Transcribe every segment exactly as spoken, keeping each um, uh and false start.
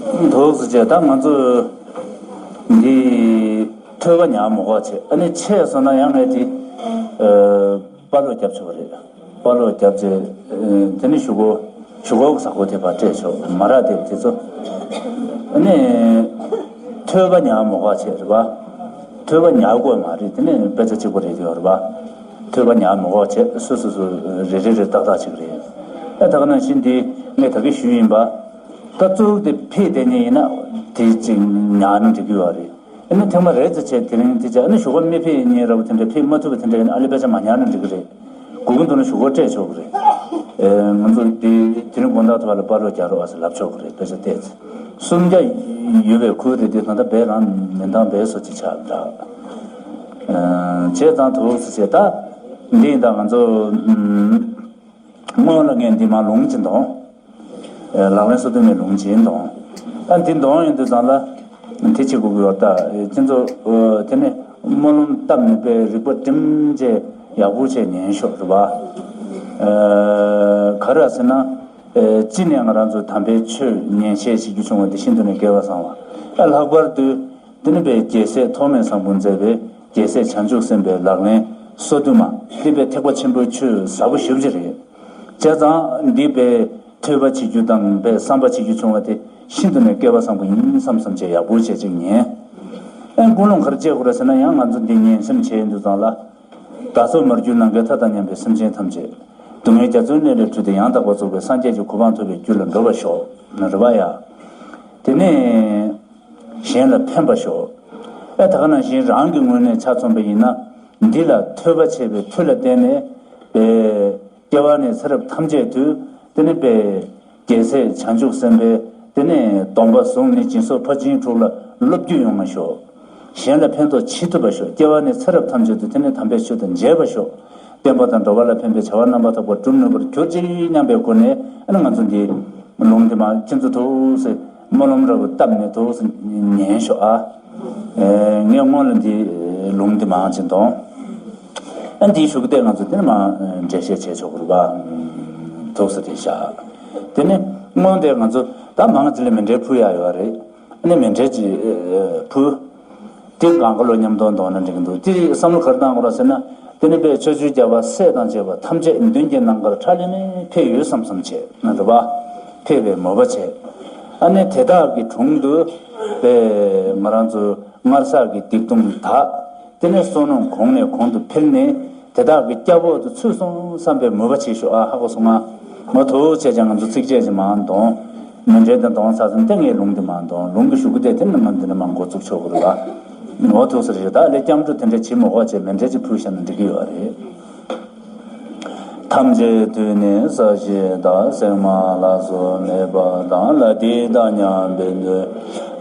འདུག་ཟེར་བྱས་ད་ང་ཚོ་འདི་ཐོས་པ་ཉག་མོ་གོ་བྱས། ཨ་ནི་ཆད་སོང་ན་ཡང་ངས་དེ་ཨ་དཔའ་ལོག་རྒྱབ་ཆོག་གི་རེད། དཔའ་ལོག་རྒྱབ་བྱས། ཨ་དེ་ནི་གཞུག་གུ་གཞུག་གུ་ས་གོ་དེ་ཕར་སྤྲད་ཆོག། མ་རག་དེ་དེ་ཚོ། ཨ་ནི་ཐོས་པ་ཉག་མོ་གོ་བྱས་རེད་པ། ཐོས་པ་ཉག་དགོས་མ་རེད། དེ་ནི་དཔེ་ཆ་གཅིག་པོ་རེད་དེ་ཡོད་རེད་པ། ཐོས་པ་ཉག་མོ་གོ་བྱས། སོ་སོ་སོ་རེ་རེ་རེ་ཏག་ཏག་ཅིག་རེད། ཨ་ད་ག་ནང་བཞིན་འདི་ངས་ད་གིན་ཞུས་ཡིན་པ། ད་གཙུག་དེ་ཕེབས་བསྡད་མཁན་ཡིན་ན་དེ་ཅིག་ཉར་ན་འགྲིག་གི་ཡོད་རེད། ཨ་ནི་ཐེངས་མ་རེ་ཙམ་བྱས་དེ་རིང་དེ་བྱས། ཨ་ནི་གཞུག་གུ་མི་ཕེབས་མཁན་ར་བ་དེ་འདྲ་ཕེབས་མ་ཐུབ་པ་དེ་འདྲ་ཡིན་ན་ཨ་ལེ་དཔེ་ཆ་མ་ཉར་ན་འགྲིག་གི་རེད། དགོས་ཀྱི་འདུག་ན་གཞུག་གུ་སྤྲད་ཆོག་གི་རེད། ཨེ་ང་ཚོ་དེ་དེ་རིང་དགོང་དག་ཐོག་ལ་དཔའ་རོགས་རྒྱག་རོགས་ཨ་ཟེར་ལབ་ཆོག་གི་རེད། དཔེ་ཆ་བལྟས་ཚེ། སུམ་བརྒྱ་ཡོད་པའི་ཁུལ་རེད་དེ། ད་ལྟ་བས་རང་མི་འདང་བས་སོ་ཅིག་ཆགས་འདྲ། ཨེ་བྱས་ཙང་འདུག་ཟེར་བྱས། ད་འདི་ཡིན་ད་ང་ཚོ་ཨམ། སྔོན་ལ་ངས་འདི་མར་ལུང་ཅིག་འདོན། ཨེ་ལག་ལེན་སོ་བདུན་མའི་ལུང་ཅིག་འདོན། ཨ་འདི་འདོན་ཡོང་དུས་ཙང་ལ་དེ་བྱེད་དགོས་ཀྱི་ཡོད་ད། ཁྱེད་ཚོ་ཨ་དེ་ནས་སྨོན་ལམ་བཏབ་ནས་པའི་རིག་པ་སྒྲིམ་བྱས་ཡག་པོ་བྱས་ཉན་ཤོག་རེད་པ། ཨ་ག་རེ་ཟེར་ན། ཨ་སྤྱི་ནས་ང་རང་ཚོ་དམ་པའི་ཆོས་ཉན་བཤད་བྱེད་རྒྱུ་བྱུང་བ་འདི་ཤིན་ཏུ་ནས་སྐལ་བ་བཟང་བ། ཨ་ལྷག་པར་དུ། དེ་ནི་པའི་རྒྱལ་སྲས་ཐོགས་མེད་སམ་བྷོ་མཛད་པའི་རྒྱལ་སྲས་བྱང་ཆུབ་སེམས་དཔའི་ལག་ལེན་སོ་བདུན་མ་འདི་པའི་ཐེག་པ་ཆེན་པོའི་ཆོས་ཟབ་པོ་ཞེ་པོ་ཅིག་རེད། བྱས་ཙང་འདི་པའི་ཐོས་པ་བྱེད་རྒྱུ་དང་པའི་བསམ་པ་བྱེད་རྒྱུ་བྱུང་བ་དེ་ཤིན་ཏུ་ནས་སྐལ་བ་བཟང་པོ་ཡིན་བསམ་བསམ་བྱས་ཡག་པོ་བྱས་ཅིག་ཉན། ཨེ་ཀུན་སློང་ག་རེ་བྱེད་དགོས་རེད་ཟེར་ན། ཡང་ང་ཚོ་འདི་ཉན་སེམས་བྱས་ཡོང་དུས་ཙང་ལ། བདག་སོགས་མ་གྱུར་ནམ་མཁའི་མཐའ་དང་མཉམ་པའི་སེམས་ཅན་ཐམས་ཅད་སྡུག་བསྔལ་རྒྱ་མཚོའི་གནས་ལས་གྲོལ་ཏེ་ཡང་དག་པར་རྫོགས་པའི་སངས་རྒྱས་ཀྱི་གོ་འཕང་ཐོབ་པའི་རྒྱུ་ལ་འགྲོ་བར་ཤོག། རེད་པ་ཡ། དེ་ནས། གཞན་ལ་ཕན་པར་ཤོག། ཨེ་ད་ག་ནང་བཞིན་རང་གི་ངོས་ནས་ཆ་མཚོན་པ་ཡིན་ན། འདི་ལ་ཐོས་པ་བྱས་པའི་མཐུ་ལ་བརྟེན་ནས། པའི་སྐྱེ་བ་ནས་ཚེ་རབས་ཐམས་ཅད་དུ། དེ་ནི་པའི་རྒྱལ་སྲས་བྱང་ཆུབ་སེམས་དཔའི་དེ་ནས་སྡོམ་པ་བཟུང་ནས་སྦྱིན་སོགས་ཕར་ཕྱིན་དྲུག་ལ་སློབ་རྒྱུ་ཡོང་བར་ཤོག། གཞན་ལ་ཕན་ཐོགས་ཅི་ཐུབ་པར་ཤོག། སྐྱེ་བ་ནས་ཚེ་རབས་ཐམས་ཅད་དུ་དེ་ནི་དམ་པའི་ཆོས་དང་མཇལ་བར་ཤོག། བསྟན་པ་དང་འགྲོ་བ་ལ་ཕན་པའི་བྱ་བ་རྣམ་པ་ཐོགས་པ་སྒྲུབ་ནུས་པར་གྱུར་ཅིག་སྙམ་པའི་སྒོ་ནས། ཨ་ནི་ང་ཚོ་འདི་ལུང་འདི་མར་ཁྱེད་ཚོ་ཐུགས་སེ་སྨོན་ལམ་རབ་བཏབ་ནས་ཐུགས་སེ་ཉན་ཤོག་ཨ། ཨེ་ངས་སྔོན་ལ་འདི་ལུང་འདི་མང་ཅིག་འདོན། ཨ་འདིའི་གཞུག་དེ་ང་ཚོ་དེ་ནས་མར་འགྲེལ་བཤད་བྱས་ཆོག་གི་རེད་པ། ཐུགས་སེ་དེ་བཞག། དེ་ནས་སྔོན་དེ་ང་ཚོ་ད་མང་ཅིག་ལ་མཎྜལ་ཕུལ་ཡག་ཡོད་རེད། ཨ་ནི་མཎྜལ་ཅིག་ཕུལ། དེ་གང་ག་ལོ་མཉམ་དུ་འདོན་ན་འགྲིག་གི་འདུག། དེ་བསམ་བློ་ག་རེ་བཏང་དགོས་རེད་ཟེར་ན། དེ་ནི་པའི་ཕྱོགས་བཅུའི་རྒྱལ་བ་སྲས་དང་བཅས་པ་ཐམས་ཅད་མདུན་གྱི་ནམ་མཁར་ཁྲ་ལམ་མེ་ཕེབས་ཡོད་བསམ་བསམ་བྱས་ན་རེད་པ། ཕེབས་པའི་མོས་པ་བྱས། ཨ་ནི་དེ་དག་གི་དྲུང་དུ་པའི་ང་རང་ཚོ་སྔར་བསགས་ཀྱི་སྡིག་ལྟུང་དག། དེ་ནས་བསོད་ནམས་གོང་ནས་གོང་དུ་འཕེལ་ནས། དེ་དག་གི་སྐྱབས་འོག་ཏུ་ཚུད་སོང་བསམ་པའི་མོས་པ་བྱེད་ཤོག་ཨ། ཧ་གོ་སོང་ང་། མ་ཐུགས་རྗེ་ཆེ། ང་ཚོ་ཚིགས་བཅད་ཅིག་མར་འདོན། མཎྜལ་དེ་འདོན་ཚར་ཙང་དེ་ངས་ལུང་འདི་མར་འདོན། ལུང་གི་གཞུག་གུ་དེ་དེ་ནས་ང་འདི་ནས་མར་འགོ་བཙུགས་ཆོག་གི་རེད་པ། འོ་ཐུགས་སེ་རེད། ད་ལས་སྐྱབས་འགྲོ་དེ་འདྲ་བྱེད་མ་དགོས་བྱས་མཎྜལ་ཅིག་ཕུལ་བཞག་ན་འགྲིག་གི་ཡོད་རེད། ཐམས་ཅད་དུས་ནི་ས་གཞི་དང་། གསེག་མ་ལ་སོགས་མེད་པ་དང་། ལྷ་དེ་དང་མཉམ་པའི་མཐུས།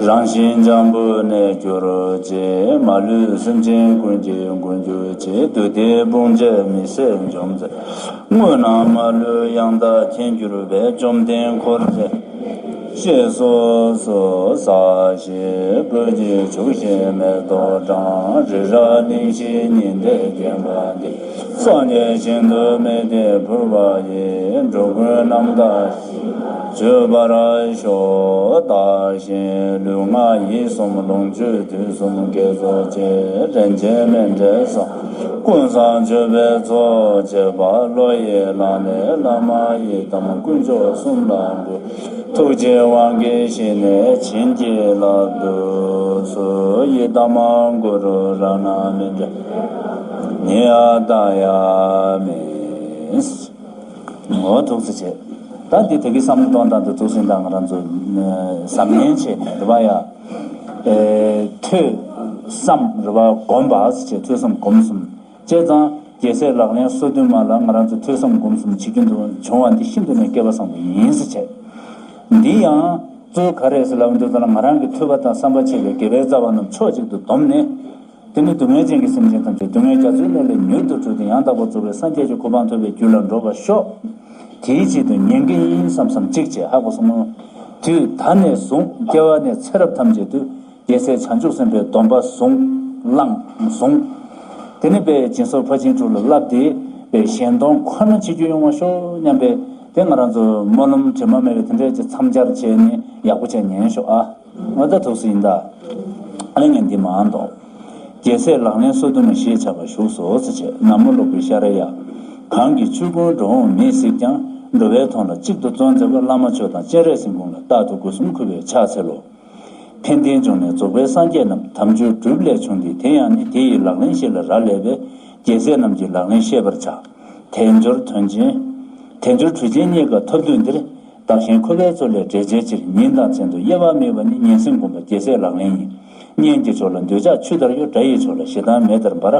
རང་བཞིན་འཇམ་པོར་གནས་གྱུར་ཅིག། མ་ལུས་སེམས་ཅན་ཀུན་གྱི་མགོན་གྱུར་ཅིག། བདུད་སྡེ་དཔུང་བཅས་མི་བཟད་འཇོམས་མཛད། དངོས་རྣམས་མ་ལུས་ཡང་དག་མཁྱེན་གྱུར་པའི། བཅོམ་ལྡན་འཁོར་བཅས་ཞེས་སོགས་སུ། ས་གཞི་སྤོས་ཀྱིས་བྱུགས་ཤིང་མེ་ཏོག་དྲངས། རི་རབ་གླིང་བཞི་ཉི་ཟླས་བརྒྱན་པ་འདི། སངས་རྒྱས་ཞིང་དུ་མི་འདའ་འཕུར་བ་ཡི། འགྲོ་ཀུན་རྣམ་དག་བྱོས་པར་ཤོག། བདག་གཞན་ལུས་ངག་ཡིད་གསུམ་ལོངས་སྤྱོད་དུས་གསུམ་དགེ་ཚོགས་ཅན། རིན་ཆེན་མཎྜལ་བཟང་ཀུན་བཟང་མཆོད་པའི་ཚོགས་བཅས་པ། བློ་ཡིས་བླངས་ནས་བླ་མ་ཡི་དམ་དཀོན་མཆོག་གསུམ་ལ་འབུལ། ཐུགས་རྗེའི་དབང་གིས་གཞི་ནས་བྱིན་གྱིས་བརླབ་ཏུ་གསོལ། ཡི་དམ་གུ་རུ་རཏྣ་མཎྜལ་ཉེ་བར་ལྟ་ཡང་མིན། འོ་ཐུགས་རྗེ་ཆེ། ད་འདི་དེ་གི་བསམ་བློ་གཏོང་སྟངས་དེ་ཐུགས་སེམས་དང་ང་རང་ཚོ་གཟབ་ནན་བྱས་ནས་རེད་པ་ཡ། ཨེ་ཐོས་བསམ་རེད་པ་སྒོམ་པ་ཟེར་བྱས། ཐོས་བསམ་སྒོམ་གསུམ། བྱས་ཙང་རྒྱལ་སྲས་ལག་ལེན་སོ་བདུན་མ་ལ་ང་རང་ཚོ་ཐོས་བསམ་སྒོམ་གསུམ་བྱེད་རྒྱུ་འདུག་བྱུང་བ་འདི་ཤིན་ཏུ་ནས་སྐལ་བ་བཟང་པོ་ཡིན་ཟེར་བྱས། འདི་ཡང་གཙོ་བོ་ག་རེ་ཟེར་ལབ་འདུག་ད་ལ་ང་རང་གི་ཐོས་པ་དང་བསམ་པ་བྱས་པའི་དགེ་བའི་རྩ་བ་རྣམས་ཕྱོགས་གཅིག་ཏུ་བསྡོམས་ནས། དེ་ནི་སྡུག་བསྔལ་ཅན་གྱི་སེམས་ཅན་ཐམས་ཅད་སྡུག་བསྔལ་རྒྱ་མཚོའི་གནས་ལས་མྱུར་དུ་གྲོལ་ཏེ་ཡང་དག་པར་རྫོགས་པའི་སངས་རྒྱས་ཀྱི་གོ་འཕང་ཐོབ་པའི་རྒྱུ་ལ་འགྲོ་བར་ཤོག། དེའི་ཆེད་དུ་ཉན་གྱི་ཡིན་བསམ་བསམ་གཅིག་བྱས། ཧ་གོ་སོང་ངོ་། དུས་ད་ནས་བཟུང་སྐྱེ་བ་ནས་ཚེ་རབས་ཐམས་ཅད་དུ་རྒྱལ་སྲས་བྱང་ཆུབ་སེམས་དཔའི་སྡོམ་པ་བཟུང་བླངས་བཟུང་། དེ་ནས་པའི་སྦྱིན་སོགས་ཕར་ཕྱིན་དྲུག་ལ་བསླབས་ཏེ་པའི་གཞན་སྡོམ་ཁོ་ན་བྱེད་རྒྱུ་ཡོང་བར་ཤོག་སྙམ་པའི་ དེ་ང་རང་ཚོ་སྨོན་ལམ་དྲི་མ་མེད་པའི་དེ་འདྲས་ཀྱི་མཚམས་སྦྱར་བྱས་ནས་ཡག་པོ་བྱས་ཉན་ཤོག་ཨ། ང་ད་ཐུགས་སུ་ཡིན་ད། ཨ་ལེ་ངས་འདི་མ་འདོགས། རྒྱལ་སྲས་ལག་ལེན་སོ་བདུན་མ་ཞེས་བྱ་བ་བཞུགས་སོ་ཟེར་བྱས། ན་མོ་ཀློག་པའི་ཤ་ར་ཡ། གང་གི་ཆོས་ཀུན་འགྲོ་འོང་མེས་གཟིགས་ཀྱང་། འགྲོ་བའི་དོན་ལ་གཅིག་ཏུ་བརྩོན་མཛད་པ། བླ་མ་མཆོག་དང་སྤྱན་རས་གཟིགས་མགོན་ལ། རྟག་ཏུ་སྒོ་གསུམ་གུས་པས་ཕྱག་འཚལ་ལོ། ཕན་བདེའི་འབྱུང་གནས་རྫོགས་པའི་སངས་རྒྱས་རྣམས། དལ་འབྱོར་སྒྲུབ་ལས་བྱུང་སྟེ། དེ་ཡང་ནི། དེ་ཡི་ལག་ལེན་ཤེས་ལ་རག་ལས་པས། རྒྱལ་སྲས་རྣམས་ཀྱི་ལག་ལེན་ཤེས་པར་བྱ། དལ་འབྱོར་དོན་ཆེན། དལ་འབྱོར་གྲུ་ཆེན་རྙེད་དཀའ་ཐབས་སྡུག་འདིར། བདག་གཞན་འཁོར་བའི་མཚོ་ལས་བསྒྲལ་བྱའི་ཕྱིར། ཉིན་དང་མཚན་དུ་དབྱེ་བ་མེད་པ་ནི། ཉན་སེམས་སྒོམ་པ་རྒྱལ་སྲས་ལག་ལེན་ཡིན། གཉེན་གྱི་ཕྱོགས་ལ་འདོད་ཆགས་ཆུ་ལྟར་གཡོ། དགྲ་ཡི་ཕྱོགས་ལ་ཞེ་སྡང་མེ་ལྟར་འབར།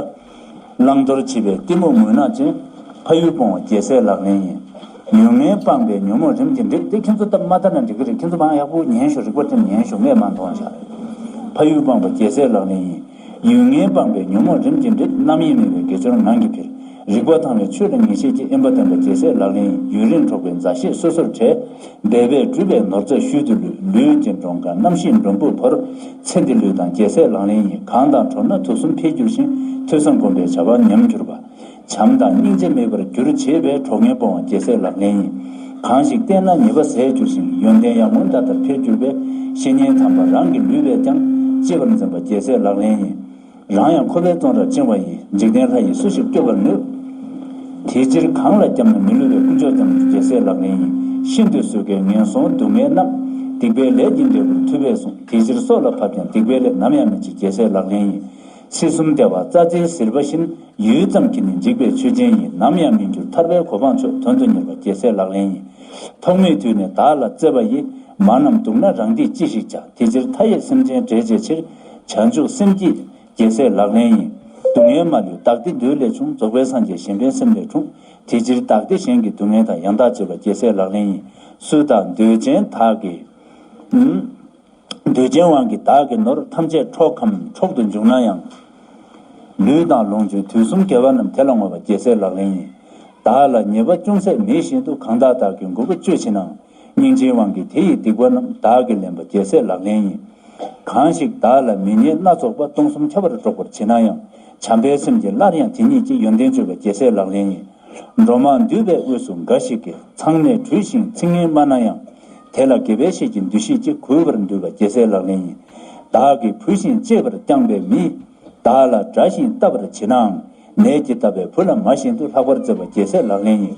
བླང་དོར་བྱེད་པའི་གཏི་མུག་མུན་ནག་ཅན། ཕ་ཡུལ་སྤོང་བ་རྒྱལ་སྲས་ལག་ལེན་ཡིན། ཡུལ་ངན་སྤངས་པས་ཉོན་མོངས་རིམ་གྱིས་འགྲིབ། འདི་ཁྱེད་ཚོ་སྟབས་མ་བདེ་ན་འགྲིག་གི་རེད། ཁྱེད་ཚོ་མར་ཡག་པོ་ཉན་ཤོག་རིག་པ་སྒྲིམ་ཉན་ཤོག་ངས་མར་འདོན་བྱ། ཕ་ཡུལ་སྤངས་པ་རྒྱལ་སྲས་ལག་ལེན་ཡིན། ཡུལ་ངན་སྤངས་པས་ཉོན་མོངས་རིམ་གྱིས་འགྲིབ། རྣམ་གཡེང་མེད་པས་དགེ་སྦྱོར་ངང་གིས་འཕེལ། རིག་པ་དྭངས་པས་ཆོས་ལ་ངེས་ཤེས་སྐྱེ། དབེན་པ་བསྟེན་པ་རྒྱལ་སྲས་ལག་ལེན་ཡིན། ཡུན་རིང་འགྲོགས་པའི་མཛའ་བཤེས་སོ་སོར་བྲལ། འབད་པས་སྒྲུབ་པའི་ནོར་རྫས་ཤུལ་དུ་ལུས། ལུས་ཀྱི་མགྲོན་ཁང་རྣམ་ཤེས་མགྲོན་པོས་བོར། ཚེ་འདི་ལུས་དང་རྒྱལ་སྲས་ལག་ལེན་ཡིན། གང་དང་འགྲོགས་ན་དུག་གསུམ་འཕེལ་འགྱུར་ཞིང་། ཐོས་བསམ་སྒོམ་པའི་བྱ་བ་ཉམས་གྱུར་པ། བྱམས་དང་སྙིང་རྗེ་མེད་པར་འགྱུར་བྱེད་པས། གྲོགས་ངན་སྤོང་བ་རྒྱལ་སྲས་ལག་ལེན་ཡིན། གང་ཞིག་བསྟེན་ན་ཉེས་པ་ཟད་འགྱུར་ཞིང་། ཡོན་ཏན་ཡར་ངོའི་མདའ་ལྟར་འཕེལ་འགྱུར་བས། བཤེས་གཉེན་དམ་པ་རང་གི་ལུས་པས་ཀྱང་། གཅེས་པར་འཛིན་པ་རྒྱལ་སྲས་ལག་ལེན་ཡིན། རང་ཡང་འཁོར་བའི་བཙོན་རར་བཅིངས་པ་ཡི། འཇིག་རྟེན་ལྷ་ཡིས་སུ་ཞིག་སྐྱོབ་པར་ནུས། དེ་ཕྱིར་གང་ལ་བརྒྱབ་ན་མི་བསླུ་བའི། དཀོན་མཆོག་ཀྱང་རྒྱལ་སྲས་ལག་ལེན་ཡིན། ཤིན་ཏུ་བཟོད་དཀའི་ངན་སོང་སྡུག་བསྔལ་རྣམས། སྡིག་པའི་ལས་ཀྱི་འབྲས་བུར་ཐུབ་པས་གསུངས། དེ་ཕྱིར་སྲོག་ལ་བབ་ཀྱང་སྡིག་པའི་ལས། ནམ་ཡང་མི་བྱེད་རྒྱལ་སྲས་ལག་ལེན་ཡིན། ཚེ་གསུམ་བདེ་བ་རྩྭ་རྩེའི་ཟིལ་པ་བཞིན། ཡུད་ཙམ་གྱིས་ནི་འཇིག་པའི་ཆོས་ཅན་ཡིན། ནམ་ཡང་མི་འགྱུར་ཐར་པའི་གོ་འཕང་མཆོག། དོན་དུ་གཉེར་བ་རྒྱལ་སྲས་ལག་ལེན་ཡིན། ཐོག་མེད་དུས་ནས་བདག་ལ་བརྩེ་བ་ཡིས། མ་རྣམས་སྡུག་ན་རང་སྡིག་ཅི་ཞིག་བྱ། དེ་ཕྱིར་མཐའ་ཡས་སེམས་ཅན་བསྒྲལ་བྱའི་ཕྱིར། བྱང་ཆུབ་སེམས་བསྐྱེད་རྒྱལ་སྲས་ལག་ལེན་ཡིན། སྡུག་བསྔལ་མ་ལུས་བདག་བདེ་འདོད་ལས་བྱུང་། རྫོགས་པའི་སངས་རྒྱས་གཞན་ཕན་སེམས་ལས་འཁྲུངས། དེ་ཕྱིར་བདག་བདེ་གཞན་གྱི་སྡུག་བསྔལ་དང་། ཡང་དག་བྱེད་པ་རྒྱལ་སྲས་ལག་ལེན་ཡིན། སུ་དག་འདོད་ཆེན་དག་གི། ཨུམ། འདོད་ཆེན་དབང་གིས་བདག་གི་ནོར། ཐམས་ཅད་འཕྲོག་གམ་འཕྲོག་ཏུ་འཇུག་ན་ཡང་། ལུས་དང་ལོངས་སྤྱོད་དུས་གསུམ་དགེ་བ་རྣམས། དེ་ལ་བསྔོ་བ་རྒྱལ་སྲས་ལག་ལེན་ཡིན། བདག་ལ་ཉེས་པ་ཅུང་ཟད་མེད་བཞིན་དུ། གང་དག་བདག་གི་མགོན་པོ་གཅོད་བྱེད་ནའང་། སྙིང་རྗེའི་དབང་གིས་དེ་ཡི་སྡིག་པ་རྣམས། བདག་གིས་ལེན་པ་རྒྱལ་སྲས་ལག་ལེན་ཡིན། གང་ཞིག་བདག་ལ་མི་ཉེས་སྣ་ཚོགས་པ། སྟོང་གསུམ་ཁྱབ་པར་སྒྲོག་པར་བྱེད་ན་ཡང་། བྱམས་པའི་སེམས་ཀྱིས་སླར་ཡང་དེ་ཉིད་ཀྱི། ཡོན་ཏན་བརྗོད་པ་རྒྱལ་སྲས་ལག་ལེན་ཡིན། འགྲོ་མང་འདུས་པའི་དབུས་སུ་འགའ་ཞིག་གིས། མཚང་ནས་བྲུས་ཤིང་ཚིག་ངན་སྨྲ་ན་ཡང་། དེ་ལ་དགེ་བའི་བཤེས་ཀྱི་འདུ་ཤེས་ཀྱིས། གུས་པར་འདུད་པ་རྒྱལ་སྲས་ལག་ལེན་ཡིན། བདག་གིས་བུ་བཞིན་གཅེས་པར་བསྐྱངས་པའི་མི། བདག་ལ་དགྲ་བཞིན་བལྟ་བར་བྱེད་ནའང་། ནད་ཀྱིས་བཏབ་པའི་བུ་ལ་མ་བཞིན་དུ། ལྷག་པར་བརྩེ་བ་རྒྱལ་སྲས་ལག་ལེན་ཡིན།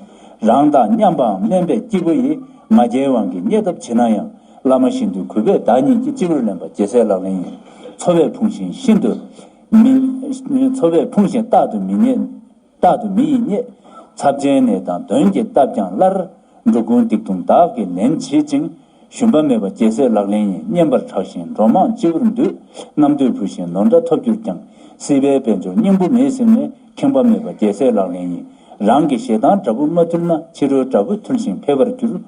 རང་དང་མཉམ་པའམ་དམན་པའི་སྐྱེས་བུ་ཡིས། ང་རྒྱལ་དབང་གིས་བརྙས་བཏབ་བྱེད་ན་ཡང་། བླ་མ་བཞིན་དུ་གུས་པས་བདག་ཉིད་ཀྱི། སྤྱི་བོར་ལེན་པ་རྒྱལ་སྲས་ལག་ལེན་ཡིན། འཚོ་བས་ཕུང་ཞིང་ཤིན་ཏུ་མི། འཚོ་བས་ཕུང་ཞིང་རྟག་ཏུ་མི་བརྙས། རྟག་ཏུ་མི་ཡིས་བརྙས། ཚབས་ཆེན་ནད་དང་གདོན་གྱིས་བཏབ་ཀྱང་སླར། འགྲོ་ཀུན་སྡིག་ལྟུང་བདག་གིས་ལེན་བྱེད་ཅིང་། ཞུམ་པ་མེད་པ་རྒྱལ་སྲས་ལག་ལེན་ཡིན། བསྙེན་པར་གྲགས་ཤིང་འགྲོ་མང་སྤྱི་བོར་འདུད། རྣམ་ཐོས་བུ་བཞིན་ནོར་འདྲ་ཐོབ་གྱུར་ཀྱང་། སྲིད་པའི་དཔལ་འབྱོར་སྙིང་པོ་མེད་ཟེར་ནས། ཁེངས་པ་མེད་པ་རྒྱལ་སྲས་ལག་ལེན་ཡིན། རང་གི་ཞེ་སྡང་དགྲ་བོ་མ་ཐུལ་ན། ཕྱི་རོལ་དགྲ་བོ་ཐུལ་ཞིང་འཕེལ་བར་འགྱུར།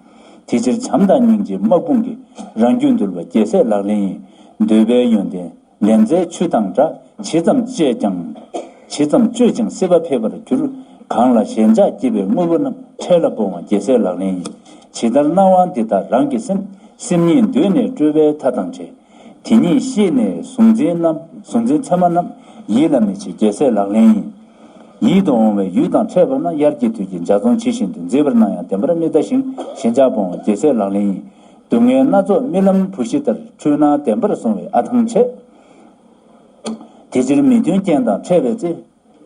དེ་ཕྱིར་བྱམས་དང་སྙིང་རྗེའི་དམག་དཔུང་གིས། རང་རྒྱུད་འདུལ་བ་རྒྱལ་སྲས་ལག་ལེན་ཡིན། འདོད་པའི་ཡོན་ཏན་ལན་ཚྭའི་ཆུ་དང་འདྲ། ཇི་ཙམ་སྤྱད་ཀྱང་། ཇི་ཙམ་སྤྱོད་ཅིང་སྲེད་པ་འཕེལ་བར་འགྱུར། གང་ལ་ཞེན་ཆགས་སྐྱེས་པའི་དངོས་པོ་རྣམས། འཕྲལ་ལ་སྤོང་བ་རྒྱལ་སྲས་ལག་ལེན་ཡིན། ཇི་ལྟར་སྣང་བ་འདི་དག་རང་གི་སེམས། སེམས་ཉིད་འདུས་ནས་སྤྲོས་པའི་མཐའ་དང་བྲལ། དེ་ཉིད་ཤེས་ནས་གཟུང་འཛིན་རྣམས། གཟུང་འཛིན་མཚན་མ་རྣམས་ཡིད་ལ་མི་བྱེད་རྒྱལ་སྲས་ལག་ལེན་ཡིན། ཡིད་དུ་འོང་བའི་ཡུལ་དང་འཕྲད་པ་ན། དབྱར་གྱི་དུས་ཀྱི་འཇའ་ཚོན་ཇི་བཞིན་དུ། མཛེས་པར་སྣང་ཡང་བདེན་པར་མི་ལྟ་ཞིང་། ཞེན་ཆགས་སྤོང་བ་རྒྱལ་སྲས་ལག་ལེན་ཡིན། སྡུག་བསྔལ་སྣ་ཚོགས་རྨི་ལམ་བུ་བཞི་ལྟར། འཁྲུལ་སྣང་བདེན་པར་བཟུང་བའི་ཨ་ཐང་ཆད། དེ་ཕྱིར་མི་མཐུན་རྐྱེན་དང་འཕྲད་པའི་ཚེ།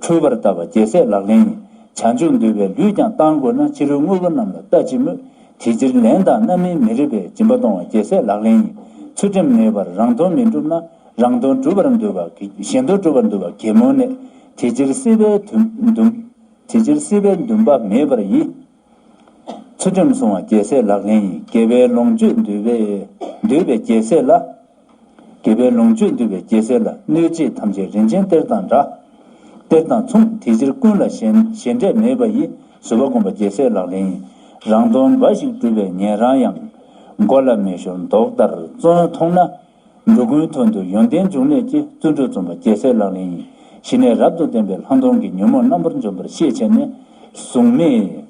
འཁྲུལ་པར་ལྟ་བ་རྒྱལ་སྲས་ལག་ལེན་ཡིན། བྱང་ཆུབ་འདོད་པའི་ལུས་ཀྱང་བཏང་དགོས་ན། ཕྱི་རོལ་དངོས་པོ་རྣམས་ལ་ལྟ་ཅི་སྨོས། དེ་ཕྱིར་ལན་དང་རྣམ་སྨིན་མི་རིགས་པའི། སྦྱིན་པ་གཏོང་བ་རྒྱལ་སྲས་ལག་ལེན་ཡིན། ཚུལ་ཁྲིམས་མེད་པར་རང་དོན་མི་འགྲུབ་ན། རང་དོན་སྒྲུབ་པར་འདོད་པ། གཞན་དོན་སྒྲུབ་པར་འདོད་པ་གད་མོ་ནས། དེ་ཕྱིར་སྲིད་པའི་འདུན་འདུན། དེ་ཕྱིར་སྲིད་པའི་འདུན་པ་མེད་པར་ཡིད། ཚུལ་ཁྲིམས་སྲུང་བ་རྒྱལ་སྲས་ལག་ལེན་ཡིན། དགེ་བའི་ལོངས་སྤྱོད་འདོད་པའི་འདོད་པའི་རྒྱལ་སྲས་ལ། དགེ་བའི་ལོངས་སྤྱོད་འདོད་པའི་རྒྱལ་སྲས་ལ། གནོད་བྱེད་ཐམས་ཅད་རིན་ཆེན་གཏེར་དང་འདྲ། གཏེར་དང་མཚུངས། དེ་ཕྱིར་ཀུན་ལ་ཞེན་ཞེན་འགྲས་མེད་པ་ཡིས། བཟོད་པ་སྒོམ་པ་རྒྱལ་སྲས་ལག་ལེན་ཡིན། རང་དོན་འབའ་ཞིག་སྒྲུབ་པའི་ཉན་རང་ཡང་། མགོ་ལ་མེ་ཤོར་མདོག་ལྟར་བཙོན་མཐོང་ན། འགྲོ་ཀུན་དོན་དུ་ཡོན་ཏན་འབྱུང་གནས་ཀྱི། བརྩོན་འགྲུས་རྩོམ་པ་རྒྱལ་སྲས་ལག་ལེན་ཡིན། ཞི་གནས་རབ་ཏུ་ལྡན་པའི་ལྷག་མཐོང་གིས། ཉོན་མོངས་རྣམ་པར་འཇོམས་པར་ཤེས་བྱས་ནས། གཟུགས་མེད།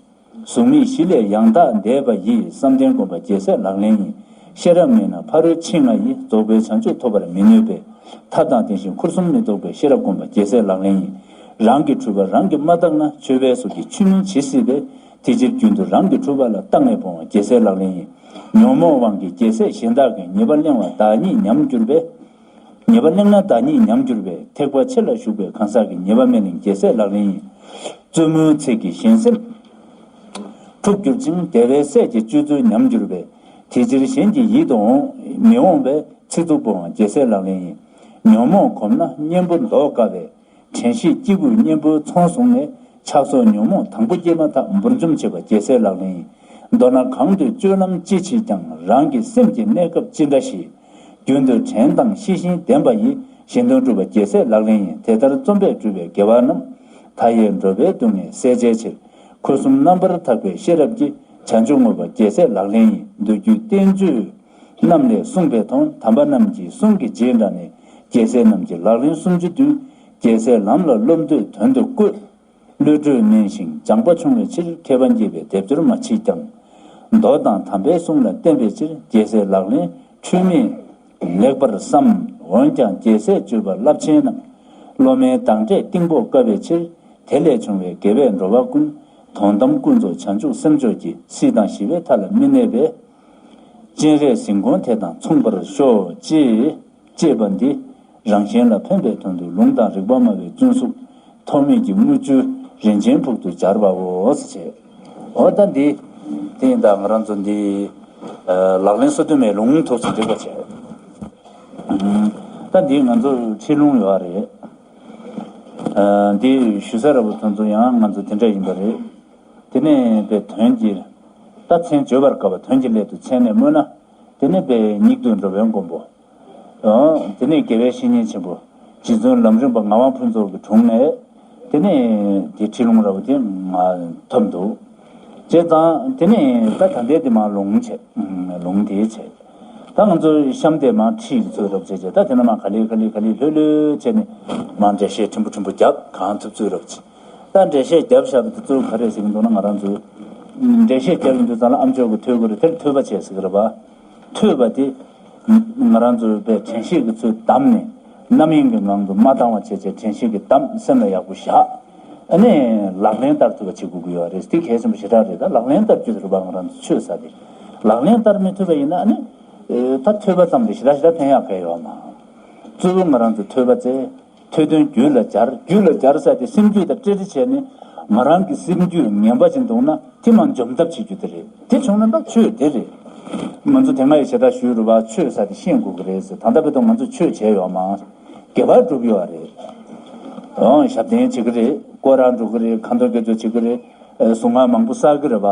གཟུགས་མེད་གཞི་ལས་ཡང་དག་འདས་པ་ཡི། བསམ་གཏན་སྒོམ་པ་རྒྱལ་སྲས་ལག་ལེན་ཡིན། ཤེས་རབ་མེད་ན་ཕ་རོལ་ཕྱིན་ལྔ་ཡི། རྫོགས་པའི་བྱང་ཆུབ་ཐོབ་པར་མི་ནུས་པས། ཐབས་དང་མཐུན་ཞིང་འཁོར་གསུམ་མི་ལྡོག་པའི། ཤེས་རབ་སྒོམ་པ་རྒྱལ་སྲས་ལག་ལེན་ཡིན། རང་གི་འཁྲུལ་པ་རང་གིས་མ་བརྟགས་ན། ཆོས་པའི་གཟུགས་ཀྱིས་ཆོས་མིན་ཇི་སྲིད་པའི། དེ་ཕྱིར་རྒྱུན་དུ་རང་གི་འཁྲུལ་པ་ལ་བརྟགས་ནས་སྤོང་བ་རྒྱལ་སྲས་ལག་ལེན་ཡིན། ཉོན་མོངས་དབང་གིས་རྒྱལ་སྲས་གཞན་དག་གི་ཉེས་པ་གླེང་བ་བདག་ཉིད་ཉམས་གྱུར་པས། ཉེས་པ་གླེང་ན་བདག་ཉིད་ཉམས་གྱུར་པས་ཐེག་པ་ཆེ་ལ་ཞུགས་པའི་གང་ཟག་གི་ཉེས་པ་མི་གླེང་རྒྱལ་སྲས་ལག་ལེན་ཡིན། བཙུན་མོའི་ཚིག་གིས་གཞན་སེམས་འཁྲུགས་གྱུར་ཅིང་བདེ་བའི་སྲས་ཀྱི་སྤྱོད་ཚུལ་ཉམས་གྱུར་པས། དེ་ཕྱིར་གཞན་གྱི་ཡིད་དུ་འོང་མི་འོང་བའི་ཚིག་རྩུབ་པོའང་རྒྱལ་སྲས་ལག་ལེན་ཡིན། ཉོན་མོངས་གོམས་ན་གཉེན་པོ་ལྡོག་དཀའ་བས། དྲན་ཤེས་སྐྱེས་བུས་གཉེན་པོའི་ཚོང་བཟུང་ནས། ཆགས་སོགས་ཉོན་མོངས་དང་པོ་སྐྱེས་མ་ཐག་འབུར་འཇོམས་བྱེད་པ་རྒྱལ་སྲས་ལག་ལེན་ཡིན། མདོར་ན་གང་དུ་སྤྱོད་ལམ་ཅི་མཆིས་ཀྱང་རང་གི་སེམས་ཀྱི་གནས་སྐབས་ཅི་འདྲ་ཞིག་རྒྱུན་དུ་དྲན་དང་ཤེས་བཞིན་ལྡན་པ་ཡིས་གཞན་དོན་སྒྲུབ་པ་རྒྱལ་སྲས་ལག་ལེན་ཡིན། དེ་ལྟར་རྩོམ་པས་སྤྲུལ་པའི་དགེ་བ་རྣམས། མཐའ་ཡས་འགྲོ་བའི་སྡུག་བསྔལ་སེལ་བྱའི་ཕྱིར། འཁོར་གསུམ་རྣམ་པར་དག་པའི་ཤེས་རབ་ཀྱིས། བྱང་ཆུབ་བསྔོ་བ་རྒྱལ་སྲས་ལག་ལེན་ཡིན། མདོ་རྒྱུད་བསྟན་བཅོས་རྣམས་ལས་གསུངས་པའི་དོན། དམ་པ་རྣམས་ཀྱི་གསུང་གི་རྗེས་འབྲངས་ནས། རྒྱལ་སྲས་རྣམས་ཀྱི་ལག་ལེན་སུམ་ཅུ་བདུན། རྒྱལ་སྲས་ལམ་ལ་སློབ་འདོད་དོན་དུ་བཀོད། བློ་གྲོས་ནན་ཞིང་སྦྱངས་པ་ཆུང་བའི་ཕྱིར། མཁས་པ་མཁས་པའི་སྡེབ་སྦྱོར་མ་མཆིས་ཀྱང་། མདོ་དང་དམ་པའི་གསུང་ལ་བརྟེན་པའི་ཕྱིར། རྒྱལ་སྲས་ལག་ལེན་འཁྲུལ་མེད་ལེགས་པར་བསམ། འོན་ཀྱང་རྒྱལ་སྲས་སྤྱོད་པ་རླབས་ཆེན་རྣམས། བློ་དམན་དང་འདྲེས་གཏིང་དཔོག་དཀའ་བའི་ཕྱིར། དེ་ལས་བྱུང་བའི་དགེ་བས་འགྲོ་བ་ཀུན། དོན་དམ་ཀུན་རྫོགས་བྱང་ཆུབ་སེམས་མཆོག་གི། སྲིད་དང་ཞི་བའི་མཐའ་ལ་མི་གནས་པའི། སྤྱན་རས་གཟིགས་མགོན་དེ་དང་མཚུངས་པར་ཤོག་ཅེས་ཅེས་པ་འདི། རང་གཞན་ལ་ཕན་པའི་དོན་དུ་ལུང་དང་རིགས་པ་སྨྲ་བའི་བཙུན་གཟུགས་ཐོགས་མེད་ཀྱི་དངུལ་ཆུ་རིན་ཆེན་ཕུག་ཏུ་སྦྱར་བའོ་ཟེར་བྱས། འོ་ད་འདི་དེ་ཡིན་ད་ང་རང་ཚོ་འདི་ལག་ལེན་སོ་བདུན་མའི་ལུང་ཐོག་ཚོ་འགྲིག་པ་བྱས། ད་འདི་ང་ཚོ་ཁྲིད་ལུང་ཡོད་རེད། འདི་ཞུ་ས་ར་བུ་དོན་ཚོ་ཡང་ང་ཚོ་དེ་འདྲ་ཡིན་པ་རེད། དེ་ནས་པའི་དོན་གྱི་ད་མཚན་བརྗོད་པར་དཀའ་བ་དོན་གྱི་སླད་དུ་མཚན་ནས་སྨོས་ན། དེ་ནས་པའི་སྙིགས་དུས་འགྲོ་བའི་མགོན་པོ། དེ་ནས་དགེ་བའི་བཤེས་གཉེན་ཆེན་པོ། རྗེ་བཙུན་ལམ་རིམ་པ་ངག་དབང་ཕུན་ཚོགས་ཀྱི་དྲུང་ནས། དེ་ནས་དེ་ཁྲིད་ལུང་ར་བུ་དེ་ང་ཐོབ་འདུག་བྱས་ཙང་དེ་ནས་ད་ད་ལྟའི་དེ་མ་ལུང་བྱས། ལུང་དེ་བྱས། ད་ང་ཚོ་གཤམ་དེ་མ་ཁྲིད་ཀྱི་ཚོད་རོབ་བྱས་བྱས་ད་དེ་ནས་མ་ག་ལེ་ག་ལེ་ག་ལེ་ལྷོད་ལྷོད་བྱས་ནས་མ་འགྲེལ་བཤད་ཕྲན་བུ་ཕྲན་བུ་རྒྱབ་གང་ཐུབ་ཚོད་རོབ་བྱས། ད་འགྲེལ་བཤད་རྒྱབ་བཞག་པ་དེ་གཙོ་བོ་ག་རེ་ཟེར་གྱི་འདུག་ན། ང་རང་ཚོས་འགྲེལ་བཤད་རྒྱབ་ཡོང་དུས་ཙང་ལ་ཨ་མཆོག་གི་ཐོས་དགོས་རེད། དེར་ཐོས་པ་བྱས་ཟེར་གྱི་རེད་པ། ཐོས་པ་དེ་ང་རང་ཚོའི་པའི་དྲན་ཤེས་ཀྱི་ཚུལ་བསྡམས་ནས་རྣམ་གཡེང་གི་ངང་དུ་མ་བཏང་བ་བྱས་བྱས་དྲན་ཤེས་ཀྱི་བསྡམས་སེམས་ལ་ཡག་པོ་བཞག་ཨ་ནི་ལག་ལེན་བསྟར་ཐུབ་པ་བྱེད་དགོས་ཀྱི་ཡོད་རེད། དེ་གལ་ཆེན་པོ་ཞེ་དྲག་རེད། ད་ལག་ལེན་བསྟར་རྒྱུ་དེ་རེད་པ། ང་རང་ཚོ་ཆོས་ཟེར་དེ་ལག་ལེན་བསྟར་མི་ཐུབ་པ་ཡིན་ན་ཨ་ནི་ད་ཐོས་པ་ཙམ་དེ་ཞེ་དྲག་ཞེ་དྲག་ཕན་ཡག་ག་ཡོད་མ། གཙོ་བོ་ང་རང་ཚོ་ཐོས་པ་བཙལ། ཐོས་དོན་རྒྱུད་ལ་སྦྱར། རྒྱུད་ལ་སྦྱར་ཟེར་དེ་སེམས་རྒྱུད་དང་འབྲེལ་འདྲིས་བྱས་ནས་ང་རང་གི་སེམས་རྒྱུད་ངན་པ་ཅིག་འདུག་ན་དེ་མར་འཇོམས་ཐབས་བྱེད་རྒྱུ་དེ་རེད། དེ་བྱུང་ན་ད་ཆོས་དེ་རེད། ང་ཚོ་དེ་སྔ་ཡི་ཞེ་དྲག་ཞུས་རུ་བ་ཆོས་ཟེར་དེ་ཤེས་དགོས་ཀྱི་རེད་ཟེར། ད་ལྟ་བར་དུ་ང་ཚོ་ཆོས་བྱས་ཡོད་མ། དགེ་བ་སྒྲུབ་ཡོད་རེད། འོང་ཞབས་བརྟན་བྱེད་ཀྱི་རེད། སྐོར་ར་འགྲོ་གི་རེད། ཁ་འདོན་དགེ་སྦྱོར་བྱེད་ཀྱི་རེད། གཟུངས་སྔགས་མང་པོ་བསགས་ཀྱི་རེད་བ།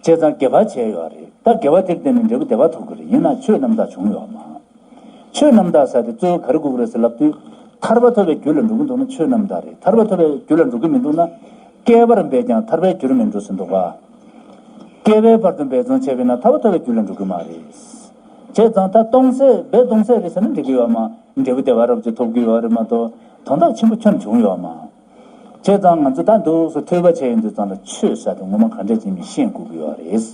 བྱས་ཙང་དགེ་བ་བྱས་ཡོད་རེད། ད་དགེ་བ་དེར་བརྟེན་ནས་འབྲས་བུ་བདེ་བ་ཐོབ་ཀྱི་རེད། ཡིན་ན་ཆོས་རྣམ་དག་བྱུང་ཡོད་མ། ཆོས་རྣམ་དག་ཟེར་དེ་གཙོ་བོ་ག་རེ་དགོས་ཀྱི་རེད་ཟེར་ལབ་དུས། ཐར་པ་ཐོབ་པའི་རྒྱུ་ལ་འགྲོ་གི་འདུག་ན་ཆོས་རྣམ་དག་རེད། ཐར་པ་ཐོབ་པའི་རྒྱུ་ལ་འགྲོ་གི་མི་འདུག་ན། བསྐལ་པར་འབད་ཀྱང་ཐར་པའི་རྒྱུར་མི་འགྲོ་ཟེར་འདུག་ག་བསྐལ་པའི་བར་དུ་འབད་བརྩོན་བྱས་པས་ན་ཐར་པ་ཐོབ་པའི་རྒྱུ་ལ་འགྲོ་གི་མ་རེད། བྱས་ཙང་ད་སྟོང་ཟད་འབད་སྟོང་ཟད་རེད་ཟེར་ན་འགྲིག་གི་ཡོད་མ། འབྲས་བུ་བདེ་བ་རབ་ཅིག་ཐོབ་ཀྱི་ཡོད་རེད་མ་གཏོགས་དོན་དག་ཆེན་པོ་ཁྱོན་བྱུང་ཡོད་མ། བྱས་ཙང་ང་ཚོ་ད་འདུག་སེ་ཐོས་པ་བྱས་ཡོང་དུས་ཙང་ལ་ཆོས་ཟེར་དེ་ངོ་མ་ག་འདྲ་ཅིག་མི་ཤེས་དགོས་ཀྱི་ཡོད་རེད།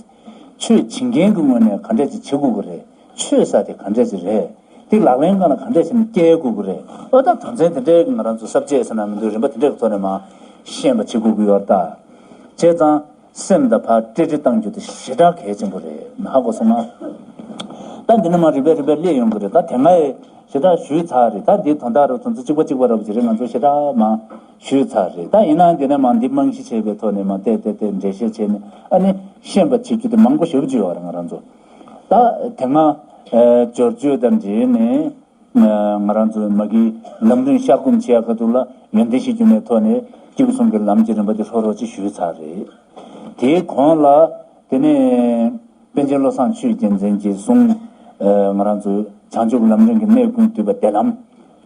ཆོས་བྱེད་མཁན་གྱི་ངོས་ནས་ག་འདྲ་ཅིག་བྱེད་དགོས་ཀྱི་རེད། ཆོས་ཟེར་དེ་ག་འདྲ་ཅིག་རེད། དེ་ལག་ལེན་སྒང་ལ་ག་འདྲ་ཞིག་ནས་སྐྱེལ་དགོས་ཀྱི་རེད། ཨོ་ད་དོན་ཚན་དེ་འདྲའི་ང་རང་ཚོ་ས་བཅད་ཟེར་ན་མི་འདུག་རིམ་པ་དེ་འདྲའི་ཐོག་ནས་མ་ཤེས་པ་བྱེད་དགོས་ཀྱི་ཡོད་རེད་ད། བྱས་ཙང་སེམས་དང་ཕར་ཏྲི་ཏྲི་བཏང་རྒྱུ་དེ་ཞེ་དྲག་གལ་ཆེན་པོ་རེད། ཧ་གོ་སོང་ང་། ད་འདི་ནས་མ་རིམ་པས་རིམ་པས་སླེབས་ཡོང་གི་རེད། ད་དེ་སྔ་ཡི་ཞེ་དྲག་ཞུས་ཚར་རེད། ད་འདི་དོན་དག་རུ་ཚོ་ཚོ་གཅིག་པ་གཅིག་པ་ར་བ་ཅིག་རེད། ང་ཚོ་ཞེ་དྲག་མ་ཞུས་ཚར་རེད། ད་ཡིན་ནའང་འདི་ནས་མ་འདི་རྨང་གཞི་བྱས་པའི་ཐོག་ནས་མ་བལྟས་བལྟས་བལྟས་འགྲེལ་བཤད་བྱས་ནས་ཨ་ནི་ཤེས་པ་བྱེད་རྒྱུ་དེ་མང་པོ་ཞེ་པོ་ཅིག་ཡོད་རེད། ང་རང་ཚོ་ད་དེ་སྔ་སྦྱོར་བཅོས་དང་འབྲེལ་ནས། ང་རང་ཚོའི་མ་གི་ལམ་རིམ་བཤར་སྒོམ་བྱེད་ཡག་གི་ཐོག་ལ་ཡོན་ཏན་གཞི་བཅུ་མའི་ཐོག་ནས་སྐྱེས་བུ་གསུམ་གྱི་ལམ་གྱི་རིམ་པ་དེ་ཧྲོ་ཧྲོ་ཅིག་ཞུས་ཚར་རེད། དེའི་གོང་ལ་དེ་ནས་པཎ་ཆེན་བློ་བཟང་ཆོས་རྒྱལ་མཚན་གྱི་གསུང་ང་རང་ཚོའི་བྱང་ཆུབ་ལམ་རིམ་གྱི་གནད་ཀུན་བསྡུས་པ་བདེ་ལམ་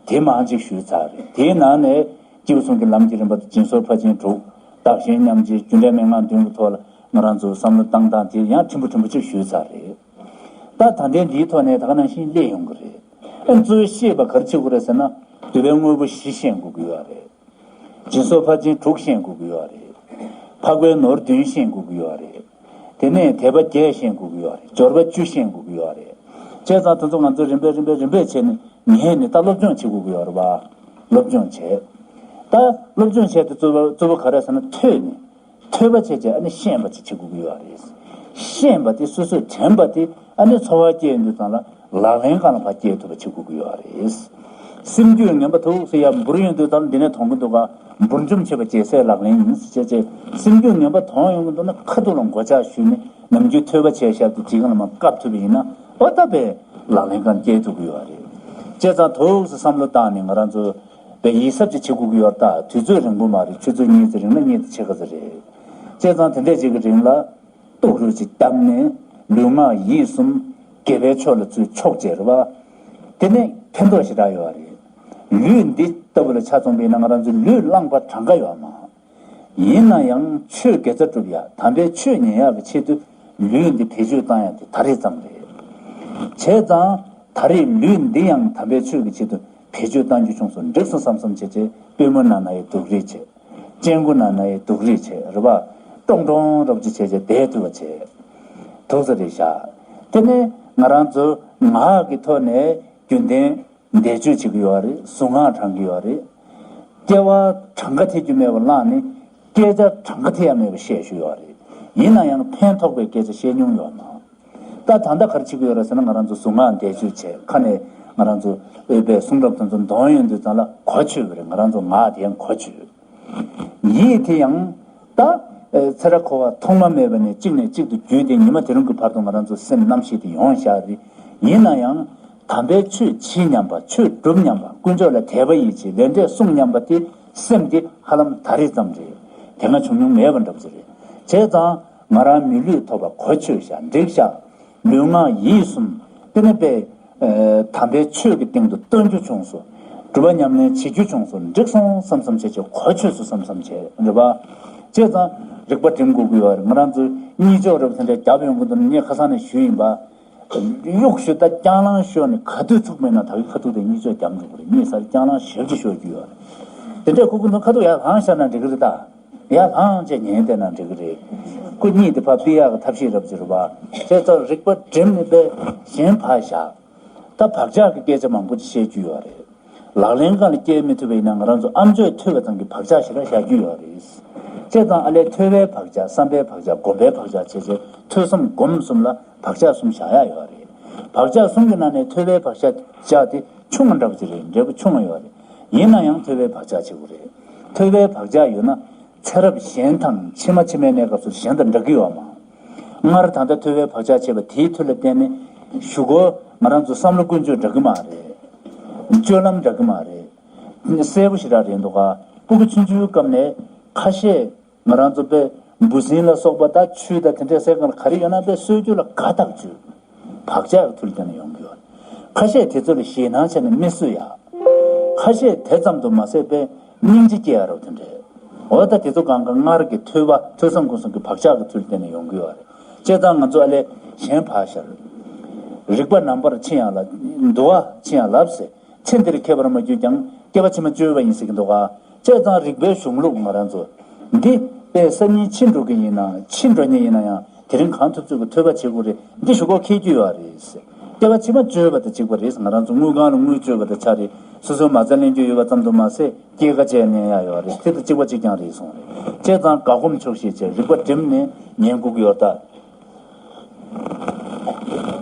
དེ་མང་ཅིག་ཞུས་ཚར་རེད། དེའི་ནང་ནས་སྐྱེས་བུ་གསུམ་གྱི་ལམ་གྱི་རིམ་པ་དེ་སྦྱིན་སོགས་ཕར་ཕྱིན་དྲུག་བདག་གཞན་མཉམ་བརྗེ་རྒྱུ་འབྲས་མན་ངག་བདུན་གྱི་ཐོག་ལ་ང་རང་ཚོའི་བསམ་བློ་བཏང་སྟངས་དེ་ཡང་ཕྲན་བུ་ཕྲན་བུ་ཅིག་ཞུས་ཚར་རེད། ད་ད་ལྟའི་འདིའི་ཐོག་ནས་ད་ག་ནང་བཞིན་སླེབས་ཡོང་གི་རེད། ཨ་གཙོ་བོ་ཤེས་པ་ག་རེ་བྱེད་དགོས་རེད་ཟེར་ན། འདུལ་བའི་དངོས་པོ་བཞི་ཤེས་དགོས་ཀྱི་ཡོད་རེད། སྦྱིན་སོགས་ཕར་ཕྱིན་དྲུག་ཤེས་དགོས་ཀྱི་ཡོད་རེད། འཕགས་པའི་ནོར་བདུན་ཤེས་དགོས་ཀྱི་ཡོད་རེད། དེ་ནས་དད་པ་བརྒྱད་ཤེས་དགོས་ཀྱི་ཡོད་རེད། འབྱོར་པ་བཅུ་ཤེས་དགོས་ཀྱི་ཡོད་རེད། བྱས་ཙང་དེ་ཚོ་ང་ཚོ་རིམ་པས་རིམ་པས་རིམ་པས་བྱས་ནས་ངེས་ནས་ད་སློབ་སྦྱོང་བྱེད་དགོས་ཀྱི་ཡོད་རེད་བ། སློབ་སྦྱོང་བྱས། ད་སློབ་སྦྱོང་བྱས་དེ་གཙོ་བོ་གཙོ་བོ་ག་རེ་ཟེར་ན་ཐོས་ནས། ཐོས་པ་བྱས་བྱས་ཨ་ནི་ཤེས་པ་ཅིག་བྱེད་དགོས་ཀྱི་ཡོད་རེད། ཤེས་པ་དེ་སོ་སོས་དྲན་པ་དེ་ཨ་ནི་ཚོར་བ་སྐྱེས་ཡོང་དུས་ཙང་ལ་ལག་ལེན་སྒང་ལ་ཕར་སྐྱེལ་ཐུབ་པ་བྱེད་དགོས་ཀྱི་ཡོད་རེད། སེམས་རྒྱུད་ངན་པ་ཐུག་སེ་ཡར་འབུར་ཡོང་དུས་ཙང་ལ་འདི་ནས་མཐོང་གི་འདུག་ག་འབུར་འཇོམས་བྱེད་པ་རྒྱལ་སྲས་ལག་ལེན་ཡིན་ཟེར་བྱས་བྱས་སེམས་རྒྱུད་ངན་པ་དོན་ཡོང་གི་འདུག་ན་ཁ་ཐུག་ལ་མགོ་ལྕག་གཞུས་ནས་ནམ་རྒྱུན་ཐོས་པ་བྱས་བཞག་དེ་དེ་སྒང་ལ་མར་བཀབ་ཐུབ་པ་ཡིན་ན་ཨོ་ད་པའི་ལག་ལེན་སྒང་སྐྱེལ་ཐུབ་ཀྱི་ཡོད་རེད། བྱས་ཙང་ཐུག་སེ་བསམ་བློ་བཏང་ནས་ང་རང་ཚོ། པའི་ཡིད་གཟབ་ཅིག་བྱེད་དགོས་ཀྱི་ཡོད་ད། དུས་ཚོད་རིང་པོ་མ་རེད། ཆུ་ཚོད་གཉིས་ཙམ་རིང་ན་གཉིས་ཙམ་ཕྱེད་ཀ་ཙམ་རེད། བྱས་ཙང་དེ་འདྲས་ཅིག་གི་རིང་ལ་ཏོག་རུ་ཅིག་བཏབ་ནས་ལུས་ངག་ཡིད་གསུམ་དགེ་བའི་ཕྱོགས་ལ་ཚུར་ཕྱོགས་བྱས་རེད་པ། དེ་ནས་ཕན་ཐོགས་ཞེ་དྲག་ཡོད་རེད། ལུས་འདི་ལྟ་བུ་ལ་ཆ་མཚོན་པ་ཡིན་ན་ང་རང་ཚོའི་ལུས་བླངས་པ་གྲངས་ཀ་ཡོད་མ། ཡིན་ན་ཡང་ཆོས་དགེ་རྩ་སྒྲུབ་ཡ་དམ་པའི་ཆོས་ཉན་ཡག་གི་ཆེད་དུ་ལུས་འདི་བེད་སྤྱོད་བཏང་ཡ་དེ་ད་རེས་ཙམ་རེད། བྱས་ཙང་ད་རེས་ལུས་འདི་ཡང་དམ་པའི་ཆོས་ཀྱི་ཆེད་དུ་བེད་སྤྱོད་བཏང་རྒྱུ་བྱུང་སོང་འགྲིག་སོང་བསམ་བསམ་བྱས་བྱས་པུས་མོ་ན་ན་ཡི་སྡུག་རུས་བྱས། སྤྱན་དགུ་ན་ན་ཡི་སྡུག་རུས་བྱས་རེད་པ། ཀྲོང་ཀྲོང་རབ་ཅིག་བྱས་བྱས་བསྡད་ཐུབ་པ་བྱས། ཐུག་ས་རེད་ཤག་དེ་ནས་ང་རང་ཚོ་ངག་གི་ཐོག་ནས་རྒྱུན་ལྡན། བཟླས་བརྗོད་བྱེད་ཀྱི་ཡོད་རེད། གཟུངས་སྔགས་བགྲང་གི་ཡོད་རེད། སྐྱེ་བ་གྲངས་ཀ་ཐེབས་རྒྱུ་མེད་པ་བླངས་ནས་སྐད་ཆ་གྲངས་ཀ་ཐེབས་ཡ་མེད་པ་བཤད་ཞུ་ཡོད་རེད། ཡིན་ན་ཡང་ཕན་ཐོགས་པའི་སྐད་ཆ་བཤད་མྱོང་ཡོད་མ། ད་ད་ལྟ་ག་རེ་བྱེད་ཀྱི་ཡོད་རེད་ཟེར་ན་ང་རང་ཚོ་གཟུངས་སྔགས་བཟླས་བརྗོད་བྱས་ཁ་ནས་ང་རང་ཚོ་ཨོལ་པའི་གསུང་རབ་དེ་ཚོ་འདོན་ཡོང་དུས་ཙང་ལ་གོ་ཆོད་པ་རེད། ང་རང་ཚོ་ངག་དེ་ཡང་གོ་ཆོད། ཡིད་དེ་ཡང་ད་ཚེ་རབས་འཁོར་བ་ཐོག་མ་མེད་པ་ནས་གཅིག་ནས་གཅིག་ཏུ་བརྒྱུད་དེ་ཉི་མ་དེ་རིང་གི་བར་དུ་ང་རང་ཚོ་སེམས་རྣམ་ཤེས་དེ་ཡོང་བཞག་རེད། ཡིན་ན་ཡང་དམ་པའི་ཆོས་བྱེད་སྙམ་པ་ཆོས་སྒྲུབ་སྙམ་པ་དཀོན་མཆོག་ལ་དད་པ་ཡིད་ཆེས་ལས་འབྲས་སྲུང་སྙམ་པ་དེ་སེམས་དེ་ཧ་ལམ་ད་རེས་ཙམ་རེད། དེ་སྔ་བྱུང་མྱོང་མེད་པ་འདྲ་པོ་ཅིག་རེད། བྱས་ཙང་ང་རང་མི་ལུས་ཐོབ་པ་གོ་ཆོད་བཞག་འགྲིག་བཞག་ལུས་ངག་ཡིད་གསུམ་དེ་ནས་པའི་དམ་པའི་ཆོས་ཀྱི་སྟེང་དུ་སྟོན་རྒྱུ་བྱུང་སོང་། སྒྲུབ་པ་ཉམས་ལེན་བྱེད་རྒྱུ་བྱུང་སོང་། འགྲིག་སོང་བསམ་བསམ་བྱས་བྱས་གོ་ཆོད་སོང་བསམ་བསམ་བྱས་རེད་པ། བྱས་ཙང་རིག་པ་སྒྲིམ་དགོས་ཀྱི་ཡོད་རེད། ང་རང་ཚོའི་གཉིད་ཅོག་རེད་པ་དེ་འདྲ་བརྒྱབ་ཡོང་གི་འདུག་ན་ངས་ཁ་སང་ནས་ཞུས་ཡིན་པ། གཡུག་ཞུ་ད་རྐྱང་ལངས་ཤོར་ནས་ག་དུས་ཚུགས་མེད་ན་ད་གི་ཁ་ཐུག་དེ་གཉིད་ཅོག་བརྒྱབ་འགྲོ་གི་རེད། གཉིད་སར་རྐྱང་ལངས་ཞེ་པོ་ཅིག་ཤོར་རྒྱུ་ཡོད་རེད། དེ་འདྲས་ཁུ་ཁུ་འདུག་ཁ་ཐུག་ཡར་ལངས་བཞག་ན་འགྲིག་གི་རེད་ད། ཡར་ལངས་བྱས་ཉན་བསྡད་ན་འགྲིག་གི་རེད། ཁོ་གཉིད་དེ་ཕར་ཕུད་ཡག་གི་ཐབས་ཤེས་རབ་ཅིག་རེད་པ། བྱས་ཙང་རིག་པ་སྒྲིམ་ནས་པས་གཞན་ཕར་བཞག་ད་བག་ཆགས་ཀྱི་སྐད་ཆ་མང་པོ་ཅིག་བཤད་རྒྱུ་ཡོད་རེད། ལག་ལེན་སྒང་ལ་སྐྱེལ་མི་ཐུབ་པ་ཡིན་ན་ང་རང་ཚོ་ཨ་མཆོག་ཐོས་པ་ཙམ་གྱིས་བག་ཆགས་ཞེ་དྲག་བཞག་རྒྱུ་ཡོད་རེད། བྱས་ཙང་ཨ་ལས་ཐོས་པའི་བག་ཆགས་བསམ་པའི་བག་ཆགས་སྒོམ་པའི་བག་ཆགས་བྱས་བྱས་ཐོས་བསམ་སྒོམ་གསུམ་ལ་བག་ཆགས་གསུམ་བཞག་ཡག་ཡོད་རེད། བག་ཆགས་གསུམ་གྱི་ནང་ནས་ཐོས་པའི་བག་ཆགས་བཞག་དེ་ཆུང་ངུ་འདྲ་པོ་ཅིག་རེད། འབྲས་བུ་ཆུང་ངུ་ཡོད་རེད། ཡིན་ན་ཡང་ཐོས་པའི་བག་ཆགས་བྱེད་དགོས་རེད། ཐོས་པའི་བག་ཆགས་ཡོད་ན་ཚེ་རབས་གཞན་དང་ཕྱི་མ་ཕྱི་མའི་གནས་སྐབས་སུ་གཞན་དང་འདྲ་གི་ཡོད་མ། སྔར་ད་ལྟ་ཐོས་པའི་བག་ཆགས་བྱས་པ་དེའི་མཐུ་ལ་བརྟེན་ནས་གཞུག་གུ་ང་རང་ཚོ་བསམ་བློ་ཀུན་སྤྱོད་འདྲ་གི་མ་རེད། སྤྱོད་ལམ་འདྲ་གི་མ་རེད། གསལ་པོ་ཞེ་དྲག་རེད་འདུག་ག་སྤུ་གུ་ཆུང་ཆུང་སྐབས་ནས་ཁ་ཤས་ང་རང་ཚོ་དཔེ་འབུ་སྲིན་ལ་སོགས་པ་དང་ཆུ་དང་དེ་འདྲའི་སའི་སྒང་ལ་ག་རེ་ཡོད་ན་དཔེ་གསོད་རྒྱུ་ལ་དགའ་ཐག་ཆོད། བག་ཆགས་ཀྱི་མཐུ་ལ་བརྟེན་ནས་ཡོང་གི་ཡོད། ཁ་ཤས་དེ་ཚོ་ལ་ཞེད་སྣང་བྱས་ནས་མི་གསོད་ཡ། ཁ་ཤས་དེ་ཙམ་དུ་མ་ཟད་པའི་སྙིང་རྗེ་སྐྱེ་ཡ་རོ་དེ་འདྲས། འོ་ད་དེ་ཚོ་གང་ག་སྔར་གྱི་ཐོས་པ་ཐོས་བསམ་སྒོམ་གསུམ་གྱི་བག་ཆགས་ཀྱི་མཐུ་ལ་བརྟེན་ནས་ཡོང་གི་ཡོད་རེད། བྱས་ཙང་ང་ཚོ་ཨ་ལས་གཞན་ཕར་བཞག་རིག་པ་ནམ་པར་འཆི་ཡང་ལ་འདུ་བ་འཆི་ཡང་ལབ་ཟེར། ཚེ་འདིར་མཁས་པར་མ་གྱུར་ཀྱང་། སྐྱེ་བ་ཕྱི་མ་བཅོལ་བ་ཡིན་ཟེར་གྱི་འདུག་ག་བྱས་ཙང་རིག་པའི་གཞུང་ལུགས་ང་རང་ཚོ་འདི་དཔེ་སང་ཉིན་འཆི་འགྲོ་གི་ཡིན་ན་འཆི་འགྲོ་ཉེན་ཡིན་ན་ཡང་དེ་རིང་གང་ཐུབ་ཚོད་ཀྱི་ཐོས་པ་བྱེད་དགོས་རེད། འདི་གཞུག་གུ་འཁེལ་རྒྱུ་ཡོད་རེད། སྐྱེ་བ་ཕྱི་མ་བཅོལ་བ་དང་གཅིག་པ་རེད། ང་རང་ཚོ་དངུལ་ཁང་ལ་དངུལ་བཅོལ་བ་དང་ཆ་རེད། སོ་སོའི་མ་རྩ་ལེན་རྒྱུ་ཡོད་པ་ཙམ་དུ་མ་ཟད་སྐྱེད་ཀ་བཅས་ལེན་ཡ་ཡོད་རེད། དེ་དང་གཅིག་པ་གཅིག་རྐྱང་རེད་གསུངས་རེད། བྱས་ཙང་དགའ་སྒོམ་ཆོག་ཤེས་བྱས་རིག་པ་བསྒྲིམས་ནས་ཉན་དགོས་ཀྱི་ཡོད་ད།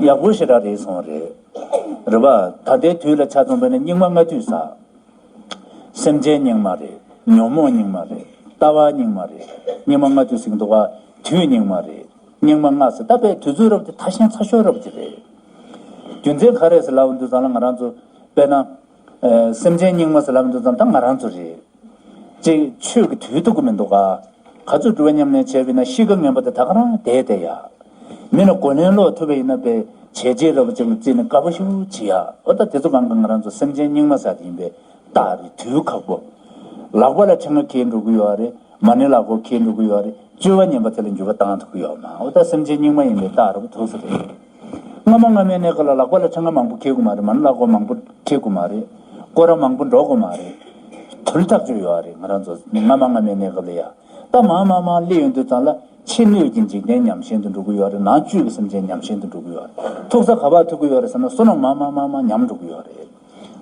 ཡག་པོ་ཞེ་དྲག་རེད་གསུངས་རེད། རེད་པ། ད་ལྟའི་དུས་ལ་ཆ་མཚོན་པ་ཡིན་ན་སྙིགས་མ་ལྔ་བསྡུས་ཟེར། སེམས་ཅན་སྙིགས་མ་རེད། ཉོན་མོངས་སྙིགས་མ་རེད། ལྟ་བ་སྙིགས་མ་རེད། སྙིགས་མ་ལྔ་བསྡུས་ཟེར་གྱི་འདུག་ག་དུས་སྙིགས་མ་རེད། སྙིགས་མ་ལྔ་ཟེར་ད་དཔེ་དུས་ཚོད་རབ་དེ་ཐ་ཤལ་ཚ་ཤོས་རབ་དེ་རེད། རྒྱུ་མཚན་ག་རེ་ཟེར་ལབ་འདུག་ཙང་ལ་ང་རང་ཚོ་དཔེར་ན། ཨ། སེམས་ཅན་སྙིགས་མ་ཟེར་ལབ་འདུག་ཙང་ད་ང་རང་ཚོ་རེད། ཅིག་ཆོས་ཀྱི་དུས་ཐུག་གི་མི་འདུག་ག་ག་ཚོད་སྒྲུབ་པ་ཉམས་ལེན་བྱས་པ་ཡིན་ན་ཤི་ཁ་ངན་པ་དེ་ད་ག་རང་བསྡད་བསྡད་ཡ། མི་ལ་གོ་ལེན་ལོག་ཐུབ་པ་ཡིན་ན་དཔེ་བྱས་རྗེས་རབ་ཅིག་ལ་བརྩིས་ནས་དཀའ་པོ་ཞེ་པོ་བྱེད་ཡ། འོ་ད་དེ་ཚོ་གང་ག་ང་རང་ཚོ་སེམས་ཅན་སྙིགས་མ་ཟེར་དེ་ཡིན་པས་རྟགས་རེད། དུས་ཁག་པོ། ལག་པ་ལ་ཕྲེང་བ་འཁྱེར་འགྲོ་གི་ཡོད་རེད། མ་ཎི་ལག་མགོ་འཁྱེར་འགྲོ་གི་ཡོད་རེད། བཅོལ་བ་ངན་པ་དེ་ལ་འགྱུར་བ་བཏང་ཐུབ་ཀྱི་ཡོད་མ་རེད། འོ་ད་སེམས་ཅན་སྙིགས་མ་ཡིན་པའི་རྟགས་རེད་པ། ཐུག་ས་རེད། སྔ་མ་སྔ་མའི་གནས་སྐབས་ལ་ལག་པ་ལ་ཕྲེང་བ་མང་པོ་འཁྱེར་དགོས་མ་རེད། མ་ཎི་ལག་མགོ་མང་པོ་འཁྱེར་དགོས་མ་རེད། སྐོར་ར་མང་པོ་འགྲོ་དགོས་མ་རེད། དུས་ཐག་ཆོད་ཡོད་རེད། ང་རང་ཚོ་སྔ་མ་སྔ་མའི་གནས་སྐབས་ལ་ཡ། ད་མར་མར་མར་སླེབས་ཡོང་དུས་ཙང་ལ་ཕྱི་སྣོད་ཀྱི་འཇིག་རྟེན་ཉམས་ཞན་དུ་འགྲོ་གི་ཡོད་རེད། ནང་བཅུད་ཀྱི་སེམས་ཅན་ཉམས་ཞན་དུ་འགྲོ་གི་ཡོད་རེད། ཐུག་ས་ག་པར་ཐུག་གི་ཡོད་རེད་ཟེར་ན་བསོད་ནམས་མར་མར་མར་མར་ཉམས་འགྲོ་གི་ཡོད་རེད།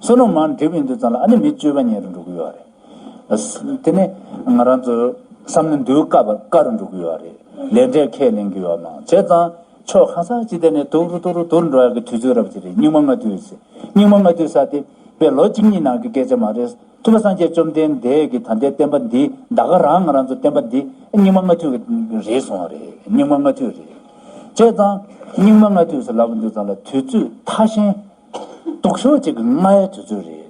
བསོད་ནམས་མར་འགྲིབ་ཡོང་དུས་ཙང་ལ་ཨ་ནི་མི་སྤྱོད་པ་ངན་རུ་འགྲོ་གི་ཡོད་རེད། དེ་ནས་ང་རང་ཚོ་ བསམ་ན་འདུལ་དཀའ་བ་དཀའ་རུ་འགྲོ་གི་ཡོད་རེད། ལས་འབྲས་ཁས་ལེན་གི་ཡོད་མ་རེད། བྱས་ཙང་ཕྱོགས་གང་ས་ཅི་དེ་ནས་དུར་དུར་དུར་འགྲོ་ཡག་གི་དུས་ཚོད་རབ་ཅིག་རེད། སྙིགས་མ་ལྔ་བདོའི་ཟེར། སྙིགས་མ་ལྔ་བདོའི་ཟེར་དེ་དཔེ་ལོ་གཅིག་གཉིས་ནང་གི་སྐད་ཆ་མ་རེད། ཐུབ་པ་སངས་རྒྱས་བཅོམ་ལྡན་འདས་ཀྱི་ད་ལྟའི་བསྟན་པ་འདི་ད་ག་རང་ང་རང་ཚོ་བསྟན་པ་འདི་སྙིགས་མ་ལྔ་བདོ་གི་རེད་གསུངས་པ་རེད། སྙིགས་མ་ལྔ་བདོ་རེད། བྱས་ཙང་སྙིགས་མ་ལྔ་བདོ་ཟེར་ལབ་པ་འདི་ཙམ་ལ་དུས་ཚོད་ཐ་ཤལ་སྡུག་ཤོས་ཅིག་གི་སྔ་ཡ་དུས་ཚོད་རེད།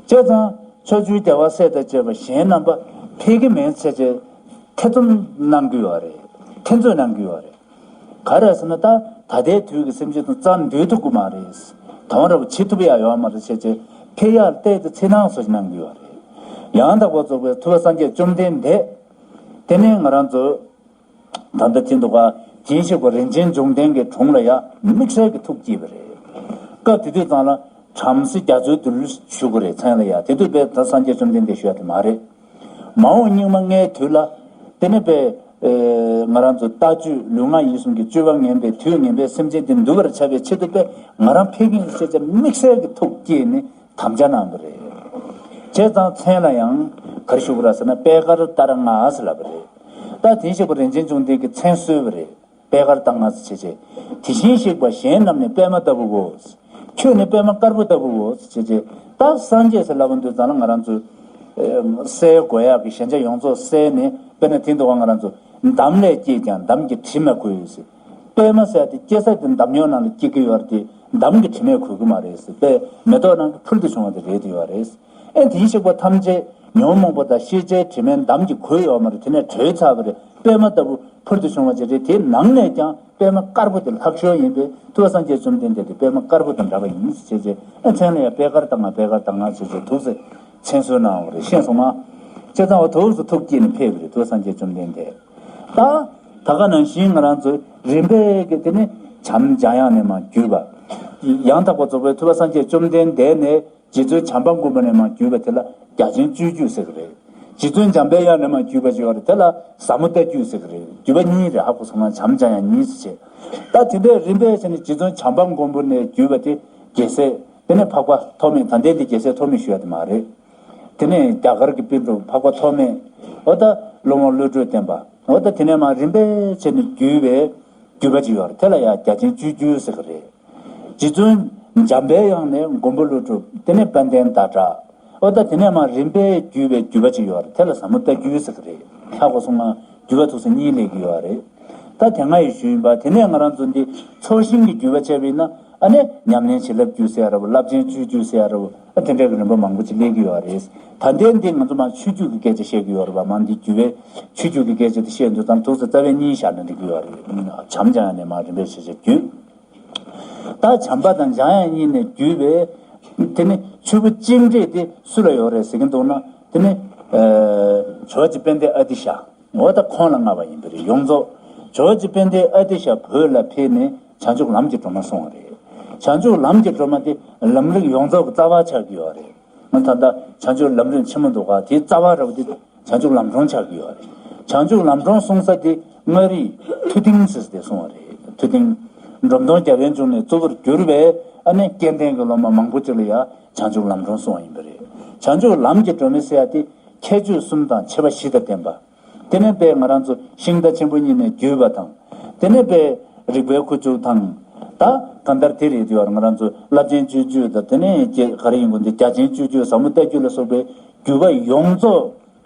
བྱས་ཙང་ཕྱོགས་བཅུའི་རྒྱལ་བ་སྲས་དང་བཅས་པ་གཞན་རྣམ་པ་ཕེབས་ཀྱི་མེད་ཟེར་བྱས་ཐེ་ཚོམ་གནང་གི་ཡོད་རེད། ཐེ་ཚོམ་གནང་གི་ཡོད་རེད། ག་རེ་ཟེར་ན་ད་ད་ལྟའི་དུས་ཀྱི་སེམས་ཅན་དང་རྩ་འདུལ་ཐུབ་ཀྱི་མ་རེད། དོན་རབ་བྱེད་ཐུབ་ཡ་ཡོད་མ་རེད་ཟེར་བྱས་ཕེབས་ཡ་བལྟས་ཏེ་འཚེར་སྣང་སོགས་གནང་གི་ཡོད་རེད། ཡང་དག་པར་རྫོགས་པའི་ཐུབ་པ་སངས་རྒྱས་བཅོམ་ལྡན་འདས་དེ་ནས་ང་རང་ཚོ་ད་ལྟ་ཅི་འདུག་ག་སྦྱིན་བཞིའི་སྒོ་རིན་ཆེན་འབྱུང་ལྡན་གྱི་དྲུང་ལ་ཡ་དམིགས་བསལ་གྱི་ཐུགས་བསྐྱེད་པ་རེད། སྐབས་དེ་དུས་ཙམ་ལ་བྲམ་ཟེ་རྒྱ་མཚོའི་རྡུལ་ཞུ་དགོས་རེད། མཚན་ལ་ཡ་དེ་དུས་དཔེ་ད་སངས་རྒྱས་བཅོམ་ལྡན་འདས་ཞུ་ཡ་དེ་མ་རེད། མ་འོངས་སྙིགས་མ་ལྔའི་དུས་ལ་དེ་ནས་དཔེ་ང་རང་ཚོ་ལྟ་སྤྱོད་ལུས་ངག་ཡིད་གསུམ་གྱི་སྤྱོད་པ་ངན་པའི་དུས་ངན་པའི་སེམས་ཅན་དེ་འདུལ་བར་བྱ་བའི་ཆེད་དུ་དཔེ་ང་རང་ཕེབས་ཀྱི་ཡིན་ཟེར་བྱས་དམིགས་བསལ་གྱི་ཐུགས་བསྐྱེད་ནས་དམ་བཅའ་གནང་བ་རེད། བྱས་ཙང་མཚན་ལ་ཡང་ག་རེ་ཞུ་དགོས་རེད་ཟེར་ན་པད་དཀར་ལྟར་མངའ་ཟེར་ལབ་པ་རེད། ད་དེ་བཞིན་གཤེགས་པ་རིན་ཆེན་འབྱུང་ལྡན་གྱི་མཚན་གསོལ་བ་རེད། པད་དཀར་ལྟར་མངའ་ཟེར་བྱས་བྱས། དེ་བཞིན་གཤེགས་པ་གཞན་རྣམས་ནི་པད་མ་ལྟ་བུའོ། ཁྱོད་ནི་པད་མ་དཀར་པོ་ལྟ་བུའོ་ཟེར་བྱས་བྱས། ད་སངས་རྒྱས་ཟེར་ལབ་པ་འདི་ཙམ་ལ་ང་རང་ཚོས་ཨེ་སའི་གོ་ཡག་གི་ཞན་ཆ་ཡོངས་རྫོགས་བསལ་ནས། དཔེར་ན་དེ་འདུག་ག་ང་རང་ཚོ་འདམ་ལས་སྐྱེས་ཀྱང་འདམ་གྱི་དྲི་མ་གོས་ཟེར། པད་མ་ཟེར་དེ་སྐྱེ་ས་དེ་འདམ་ཡོག་ནང་ལ་སྐྱེ་གི་ཡོད་རེད་དེ། འདམ་གྱི་དྲི་མས་གོས་གི་མ་རེད་ཟེར། དཔེ་མེ་ཏོག་ནང་གི་ཕུལ་དུ་བྱུང་བ་དེ་རེད་དེ་ཡོད་རེད། ཨེ་དེ་བཞིན་གཤེགས་པ་ཐམས་ཅད་ཉོན་མོངས་པ་དང་ཤེས་བྱའི་དྲི་མས་འདམ་གྱིས་གོས་ཡོད་མ་རེད། དེ་ནས་གྲོལ་ཚར་བ་རེད། པད་མ་ལྟ་བུ་ཕུལ་དུ་བྱུང་བ་ཅིག་རེད། དེའི་ནང་ནས་ཀྱང་པད་མ་དཀར་པོ་དེ་ལྷག་ཤོས་ཡིན་པས་ཐུབ་པ་སངས་རྒྱས་བཅོམ་ལྡན་འདས་དེ་པད་མ་དཀར་པོ་དང་འདྲ་བ་ཡིན་ཟེར་བྱས་བྱས། ཨེ་མཚན་ལ་ཡང་པད་དཀར་ལྟར་མངའ་པད་དཀར་ལྟར་མངའ་ཟེར་བྱས་ཐུགས་སུ་མཚན་གསོལ་གནང་བ་རེད། ཤེས་སོང་ང་། བྱས་ཙང་བ་ཐུགས་སུ་ཐུགས་བསྐྱེད་ནས་ཕེབས་པ་རེད་ཐུབ་པ་སངས་རྒྱས་བཅོམ་ལྡན་འདས། ད་ད་ག་ནང་བཞིན་ང་རང་ཚོ་རིམ་པས་ཀྱི་དེ་ནི་བྱམས་འཇམ་དབྱངས་ནས་མར་བརྒྱུད་པ། ཡང་དག་པར་རྫོགས་པའི་ཐུབ་པ་སངས་རྒྱས་བཅོམ་ལྡན་འདས་ནས་རྗེ་བཙུན་བྱམས་པ་མགོན་པོ་ནས་མར་བརྒྱུད་པ་དེ་ལ་རྒྱ་ཆེན་སྤྱོད་བརྒྱུད་ཟེར་གི་རེད། རྗེ་བཙུན་འཇམ་པའི་དབྱངས་ནས་མར་བརྒྱུད་པ་ཅིག་ཡོད་རེད། དེ་ལ་ཟབ་མོ་ལྟ་བརྒྱུད་ཟེར་གི་རེད། བརྒྱུད་པ་གཉིས་རེད། ཧ་གོ་སོང་ང་། བྱམས་འཇམ་དབྱངས་གཉིས་ཟེར་བྱས། ད་དེ་འདྲའི་རིམ་པས་བྱས་ནས་རྗེ་བཙུན་བྱམས་པ་མགོན་པོ་ནས་བརྒྱུད་པ་དེ་རྒྱལ་སྲས། དེ་ནས་འཕགས་པ་ཐོགས་མེད། ད་ལྟའི་འདི་རྒྱལ་སྲས་ཐོགས་མེད་ཞུ་ཡ་དེ་མ་རེད། དེ་ནས་རྒྱ་གར་གྱི་པཎ་གྲུབ་འཕགས་པ་ཐོགས་མེད། འོ་ད་སློབ་དཔོན་བློ་གྲོས་བསྟན་པ། འོ་ད་དེ་ནས་མར་རིམ་པས་བྱས་ནས་བརྒྱུད་པའི་བརྒྱུད་པ་ཅིག་ཡོད་རེད། དེ་ལ་ཡང་རྒྱ་ཆེན་སྤྱོད་བརྒྱུད་ཟེར་གི་རེད། རྗེ་བཙུན་འཇམ་པའི་དབྱངས་ནས་མགོན་པོ་ཀླུ་སྒྲུབ། དེ་ནས་དཔལ་ལྡན་ཟླ་གྲགས། འོ་ད་དེ་ནས་མར་རིམ་པས་བརྒྱུད་པའི་བརྒྱུད་པ་ཅིག་ཡོད་རེད། དེ་ལ་ཟབ་མོ་ལྟ་བརྒྱུད་ཟེར་གི་རེད། ཧ་གོ་སོང་ང་། བརྒྱུད་པ་ཐུགས་སུ་གཉིས་སླེབས་ཀྱི་ཡོད་རེད། ད་དེ་སྔ་ཡི་ཞུས་ཡིན་པ། དེ་ནས་ང་རང་ཚོ་འདི་ཚོགས་ཞིང་གི་བརྒྱུད་པ་བྱས་པ་ཡིན་ན། ཨ་ནི་ཉམས་ལེན་བྱིན་རླབས་བརྒྱུད་ཟེར་ཡ་ར་བ། རླབས་ཆེན་སྤྱོད་བརྒྱུད་ཟེར་ཡ་ར་བ། ཨ་དེ་འདྲ་གི་རིམ་པ་མང་པོ་ཅིག་སླེབས་ཀྱི་ཡོད་རེད། ད་ལྟའི་འདི་ང་ཚོ་མར་ཆོས་བརྒྱུད་ཀྱི་སྐད་ཆ་བཤད་ཀྱི་ཡོད་རེད་པ། མར་འདི་བརྒྱུད་པའི་ཆོས་བརྒྱུད་ཀྱི་སྐད་ཆ་དེ་བཤད་འདུག་ཙང་ཐུགས་སུ་རྩ་བའི་གཉིས་བཞག་ན་འགྲིག་གི་ཡོད་རེད། བྱམས་འཇམ་དབྱངས་ནས་མར་རིམ་པས་བྱས་བྱས་བརྒྱུད། ད་བྱམས་པ་དང་འཇམ་དབྱངས་གཉིས་ནས་བརྒྱུད་པའི་དེ་ནི་ཆོས་པོ་གཅིག་འདྲེས་དེ་སུ་ལ་ཡོད་རེད་ཟེར་གྱི་འདུག་ན། དེ་ནི་ཇོ་བོ་རྗེ་དཔལ་ལྡན་ཨ་ཏི་ཤ། འོ་ད་ཁོང་ལ་མངའ་བ་ཡིན་པ་རེད། ཡོངས་རྫོགས་ཇོ་བོ་རྗེ་དཔལ་ལྡན་ཨ་ཏི་ཤ་བོད་ལ་ཕེབས་ནས་བྱང་ཆུབ་ལམ་གྱི་སྒྲོན་མ་སོང་བ་རེད། བྱང་ཆུབ་ལམ་གྱི་སྒྲོན་མ་དེ་ལམ་རིམ་ཡོངས་རྫོགས་ཀྱི་རྩ་བ་ཆགས་ཀྱི་ཡོད་རེད། ང་ད་ལྟ་བྱང་ཆུབ་ལམ་རིམ་ཆེན་མོ་འདུག་ག་དེའི་རྩ་བ་ར་བ་དེ་བྱང་ཆུབ་ལམ་སྒྲོན་ཆགས་ཀྱི་ཡོད་རེད། བྱང་ཆུབ་ལམ་སྒྲོན་གསུང་ས་དེ་མངའ་རིས་མཐུ་སྡིངས་ཟེར་དེ་གསུང་བ་རེད། མཐུ་སྡིངས། འབྲོམ་སྟོན་རྒྱལ་བའི་འབྱུང་གནས་གཙོ་བོར་གྱུར་པའི་ཨ་ནི་སྐལ་ལྡན་གྱི་སློབ་མ་མང་པོ་ཅིག་ལ་ཡང་བྱང་ཆུབ་ལམ་སྒྲོན་གསུང་བ་ཡིན་པ་རེད། བྱང་ཆུབ་ལམ་གྱི་སྒྲོན་མེ་ཟེར་ཡ་དེ་ཁྱད་ཆོས་གསུམ་དང་ཕྱེད་པ་བཞི་དང་ལྡན་པ། དེ་ནས་དཔེ་ང་རང་ཚོ་ཤིང་རྟ་ཆེན་པོ་གཉིས་ནས་བརྒྱུད་པ་དང་། དེ་ནས་དཔེ་རིག་པའི་ཁུ་བྱུག་དང་། ད་གང་ལྟར་དེ་རེད་དེ་ཡོད་རེད། ང་རང་ཚོ་རླབས་ཆེན་སྤྱོད་བརྒྱུད་དང་། དེ་ནས་རྒྱ་ག་རེ་ཡིན་དགོས་འདི་རྒྱ་ཆེན་སྤྱོད་བརྒྱུད། ཟབ་མོ་ལྟ་བརྒྱུད་ལ་སོགས་པའི་བརྒྱུད་པ་ཡོངས་རྫོགས་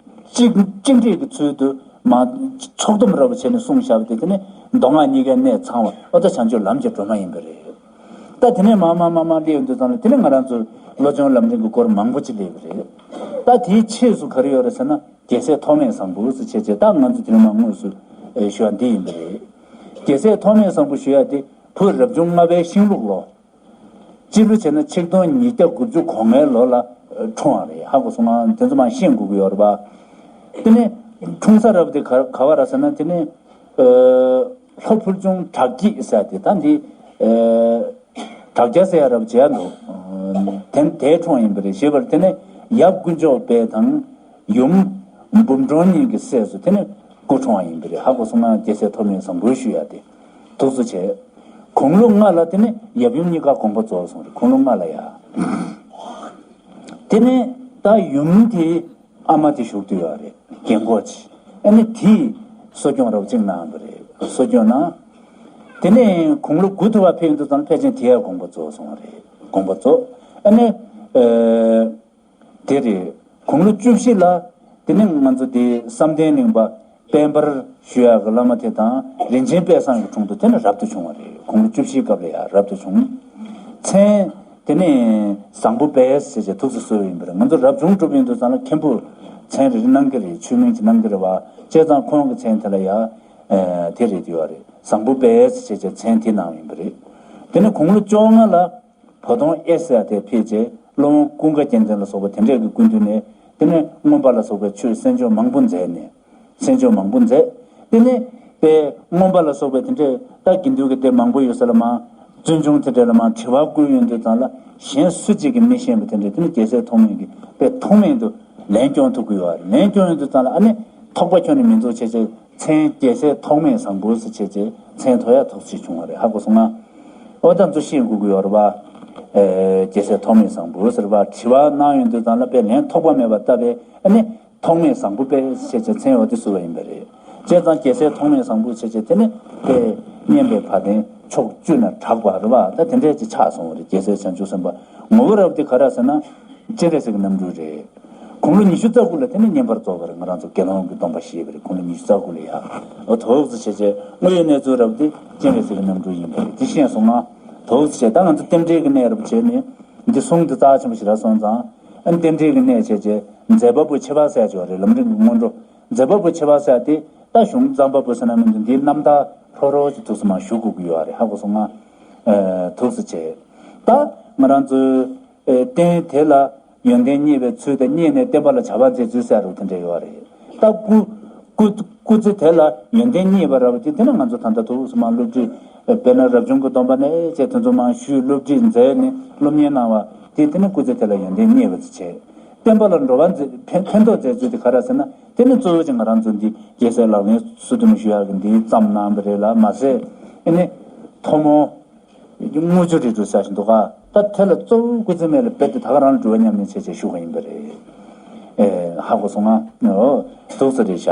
གཅིག་གཅིག་འདྲེས་ཀྱི་ཚུལ་དུ་མ་ཕྱོགས་བསྡོམས་ར་བ་བྱས་ནས་གསུངས་བཞག་པ་དེ། དེ་ནས་མདོ་སྔགས་གཉིས་ཀའི་གནད་ཚང་བ། འོ་ད་བྱང་ཆུབ་ལམ་གྱི་སྒྲོན་མ་ཡིན་པ་རེད། ད་དེ་ནས་མར་མར་མར་མར་སླེབས་ཡོང་དུས་ཙམ་ལ་དེ་ནས་ང་རང་ཚོ་བློ་སྦྱོང་ལམ་རིམ་གྱི་སྐོར་མང་པོ་ཅིག་སླེབས་པ་རེད། ད་དེའི་ཕྱིས་སུ་ག་རེ་ཡོད་རེད་ཟེར་ན། རྒྱལ་སྲས་ཐོགས་མེད་བཟང་པོ་ཟེར་བྱས་བྱས། ད་ང་ཚོ་དེ་རིང་མར་དངོས་སུ་ཨེ་ཞུ་བ་འདི་ཡིན་པ་རེད། རྒྱལ་སྲས་ཐོགས་མེད་བཟང་པོ་ཞུ་ཡ་དེ་བོད་རབ་བྱུང་ལྔ་པའི་ཤིང་ལུག་ལོ། སྤྱི་ལོ་བྱས་ན་ཆིག་སྟོང་ཉིས་བརྒྱ་དགུ་བཅུ་གོ་ལྔའི་ལོ་ལ་འཁྲུངས་པ་རེད། ཧ་གོ་སོང་ང་། དེ་ཚོ་མར་ཤེས་དགོས་ཀྱི་ཡོད་རེད་པ། དེ་ནས་འཁྲུངས་ས་རབ་དེ་ག་ག་བ་ར་ཟེར་ན། དེ་ནས་ཨ་ལྷོ་ཕུལ་བྱུང་བྲག་སྐྱིད་ཟེར་དེ། ད་འདི་ཨ་བྲག་རྒྱ་ཟེར་ཡ་རབ་བྱས་འདུག་དེ་དེ་འཁྲུངས་པ་ཡིན་པ་རེད། ཞེས་པར་དེ་ནས་ཡབ་དཀོན་མཆོག་དཔལ་དང་ཡུམ་འབུམ་སྒྲོན་གཉིས་ཀྱི་སྲས་སུ་དེ་ནས་སྐུ་འཁྲུངས་པ་ཡིན་པ་རེད། ཧ་གོ་སོང་ང་། རྒྱལ་སྲས་ཐོགས་མེད་བཟང་པོའི་ཞུ་ཡ་དེ་ཐུགས་སུ་ཆེ། དགུང་ལོ་ལྔ་ལ་དེ་ནས་ཡབ་ཡུམ་གཉིས་ཀ་དགོངས་པ་རྫོགས་སོང་རེད། དགུང་ལོ་ལྔ་ལ་ཡ། དེ་ནས་ད་ཡུམ་དེ་ཨ་མ་དེ་བཞུགས་བསྡད་ཡོད་རེད། རྒན་གོག་ཅིག་ཨ་ནི་དེས་གསོ་སྐྱོང་རོགས་གཅིག་གནང་བ་རེད། གསོ་སྐྱོང་གནང་། དེ་ནས་དགུང་ལོ་དགུ་ཐུབ་པ་ཕེབས་དུས་ཙམ་ལ་ཕལ་ཆེར་དེ་ཡང་དགོངས་པ་རྫོགས་སོང་བ་རེད། དགོངས་པ་རྫོགས། ཨ་ནི་ཨ་དེ་རེད། དགུང་ལོ་བཅུ་བཞི་ལ་དེ་ནས་ང་ཚོ་དེ་བསམ་གཏན་གླིང་པ་དཔལ་འབར་ཞུ་ཡག་གི་བླ་མ་དེ་དང་རིན་ཆེན་དཔལ་བཟང་གི་དྲུང་དུ་དེ་ནས་རབ་ཏུ་བྱུང་བ་རེད། དགུང་ལོ་བཅུ་བཞིའི་སྐབས་ལ་ཡང་རབ་ཏུ་བྱུང་། མཚན་དེ་ནས་བཟང་པོ་དཔལ་ཟེར་བྱས་ཐུགས་སུ་གསོལ་བ་ཡིན་པ་རེད། ང་ཚོ་རབ་བྱུང་གྲུབ་ཡོང་དུས་ཙམ་ལ་མཁན་པོ་མཚན་རེ་རེ་གནང་གི་རེད། ཆོས་མིང་ཅིག་གནང་གི་རེད་བ། བྱས་ཙང་ཁོང་གི་མཚན་དེ་ལ་ཡང་དེ་རེད་དེ་ཡོད་རེད། བཟང་པོ་དཔལ་ཟེར་བྱས་མཚན་དེ་གནང་བ་ཡིན་པ་རེད། དེ་ནས་དགུང་ལོ་བཅོ་ལྔ་ལ། བོ་དོང་ཨེ་ཟེར་དེ་ཕེབས་རྗེས་སློབ་དཔོན་ཀུན་དགའ་རྒྱལ་མཚན་ལ་སོགས་པ་དེ་འདྲས་ཀྱི་སྐུ་མདུན་ནས། དེ་ནས་མངོན་པ་ལ་སོགས་པའི་ཆོས་གསན་སྦྱོང་མང་པོ་མཛད་ནས། གསན་སྦྱོང་མང་པོ་མཛད། དེ་ནས་དཔེ་མངོན་པ་ལ་སོགས་པའི་དེ་འདྲས་ད་དགེ་འདུན་གྱི་སྡེ་མང་པོ་ཡོད་ས་ལ་མར་བཙུན་ཆུང་དེ་འདྲས་ལ་མར་དྲི་བ་བསྐུར་ཡོང་དུས་ཙམ་ལ་གཞན་སུ་གཅིག་གིས་མི་ཤེས་པ་དེ་འདྲས། དེ་ནས་རྒྱལ་སྲས་ཐོགས་མེད་ཀྱིས་དཔེ་ཐོགས་མེད་དུ་ལན་སྐྱོང་ཐུབ་ཀྱི་ཡོད་རེད། ལན་སྐྱོང་ཡོང་དུས་ཙམ་ལ་ཨ་ནི་ཐོགས་པ་ཁྱོན་ནས་མི་འཛུགས་བྱས་བྱས། མཚན་རྒྱལ་སྲས་ཐོགས་མེད་བཟང་པོ་ཟེར་བྱས་བྱས་མཚན་ཐོགས་ཡ་ཐོགས་ཅིག་བྱུང་བ་རེད། ཧ་གོ་སོང་ང་། ཨོ་ད་ཚོ་ཤེས་དགོས་ཀྱི་ཡོད་རེད་པ། ཨེ་རྒྱལ་སྲས་ཐོགས་མེད་བཟང་པོ་ཟེར་བ་དྲི་བ་གནང་ཡོང་དུས་ཙམ་ལ་དཔེ་ལན་ཐོགས་པ་མེད་པ་བཏབ་པས། ཨ་ནི་ཐོགས་མེད་བཟང་པོ་དཔལ་ཟེར་བྱས་མཚན་འོ་དེ་བསུ་བ་ཡིན་པ་རེད། བྱས་ཙང་རྒྱལ་སྲས་ཐོགས་མེད་བཟང་པོ་ཟེར་བྱས་དེ་ནི་དཔེ་སྙན་པའི་བ་དན་ཕྱོགས་བཅུ་ན་གྲགས་པ་རེད་པ། ད་དེ་འདྲས་ཅིག་ཆགས་སོང་བ་རེད། རྒྱལ་སྲས་བྱང་ཆུབ་སེམས་དཔའ་ངོ་བོ་རབ་དེ་ག་རེ་ཟེར་ན། སྤྱན་རས་གཟིགས་ཀྱི་རྣམ་སྤྲུལ་རེད། དགུང་ལོ་ཉི་ཤུ་རྩ་དགུ་ལ་དེ་ནས་བསྙེན་པར་རྫོགས་པར་ང་རང་ཚོ་དགེ་སློང་གི་སྡོམ་པ་བཞེས་པ་རེད། དགུང་ལོ་ཉི་ཤུ་རྩ་དགུ་ལ་ཡ། འོ་ཐོག་ཙི་བྱས་བྱས་དངོས་ཡོད་གནས་ཚུལ་རབ་དེ་སྤྱན་རས་གཟིགས་ཀྱི་རྣམ་སྤྲུལ་ཡིན་པ་རེད། དེ་ཤེས་སོང་ང་། ཐོག་ཙི་བྱས་ད་ང་ཚོ་རྟེན་འབྲེལ་གྱི་གནས་རབ་བྱས་ནས་འདི་གསུང་དེ་རྩ་ཆེན་པོ་ཞིག་རག་སོང་ཙང་། ཨ་རྟེན་འབྲེལ་གྱི་གནས་བྱས་བྱས་མཛད་པ་པོ་ཆེ་བ་ཟེར་ཅིག་ཡོད་རེད། ལམ་རིམ་གྱི་སྔོན་འགྲོ་མཛད་པ་པོ་ཆེ་བ་ཟེར་དེ་ད་གཞུང་རྩོམ་པ་པོ་ཟེར་ན་མི་འདུག་འདིའི་རྣམ་ཐར་ལྷོ་རོ་ཅིག་ཐུགས་སུ་མ་ཞུ་དགོས་ཀྱི་ཡོད་རེད། ཧ་གོ་སོང་ང་། ཨ་ཐུགས་སུ་ཆེ། ད་ང་རང་ཚོའི་ཨེ་རྟེན་དེ་ལ་ཡོན་ཏན་བརྙེས་པའི་ཚུལ་དང་བརྙེས་ནས་བསྟན་པ་ལ་བྱ་བ་མཛད་ཚུལ་ཟེར་རུ་དེ་འདྲ་ཡོད་རེད། ད་སྐུ་སྐུ་སྐུ་ཚེ་དེ་ལ་ཡོན་ཏན་བརྙེས་པ་ར་བ་དེ་དེ་ནི་ང་ཚོ་ད་ལྟ་ཐུགས་སུ་མ་སློབ་ཁྲིད་དཔེར་ན་རབ་བྱུང་གི་སྡོམ་པ་ནས་བཅས་དེ་ཚོ་མང་ཞུས་སློབ་ཁྲིད་མཛད་ནས་སློབ་གཉེར་གནང་བ་དེ་དེ་ནི་སྐུ་ཚེ་དེ་ལ་ཡོན་ཏན་བརྙེས་པ་ཚུལ་བྱས། བསྟན་པ་ལ་འགྲོ་བ་མཛད་ཕན་ཕན་ཐོགས་མཛད་ཚུལ་དེ་ག་རེ་ཟེར་ན། དེ་ནི་གཙོ་བོ་ཅིག་ང་རང་ཚོ་འདི་རྒྱལ་སྲས་ལག་ལེན་སོ་བདུན་ཞུ་ཡག་གི་འདི་བརྩམས་གནང་བ་རེད་ལ་མ་ཟད། ཨེ་ནི་ཐོག་མར་དངུལ་ཆུ་རིལ་བུ་ཟེར་བཞིན་འདུག་ག་ད་དེ་ལ་གཙོ་བོ་སྐུ་ཚེ་སྨད་ལ་རྦད་དེ་ད་ག་རང་ལ་སྒྲུབ་པ་ཉམས་ལེན་བྱས་བྱས་བཞུགས་པ་ཡིན་པ་རེད། ཨེ་ཧ་གོ་སོང་ང་། འོ་འདུག་ས་རེད་ཤག་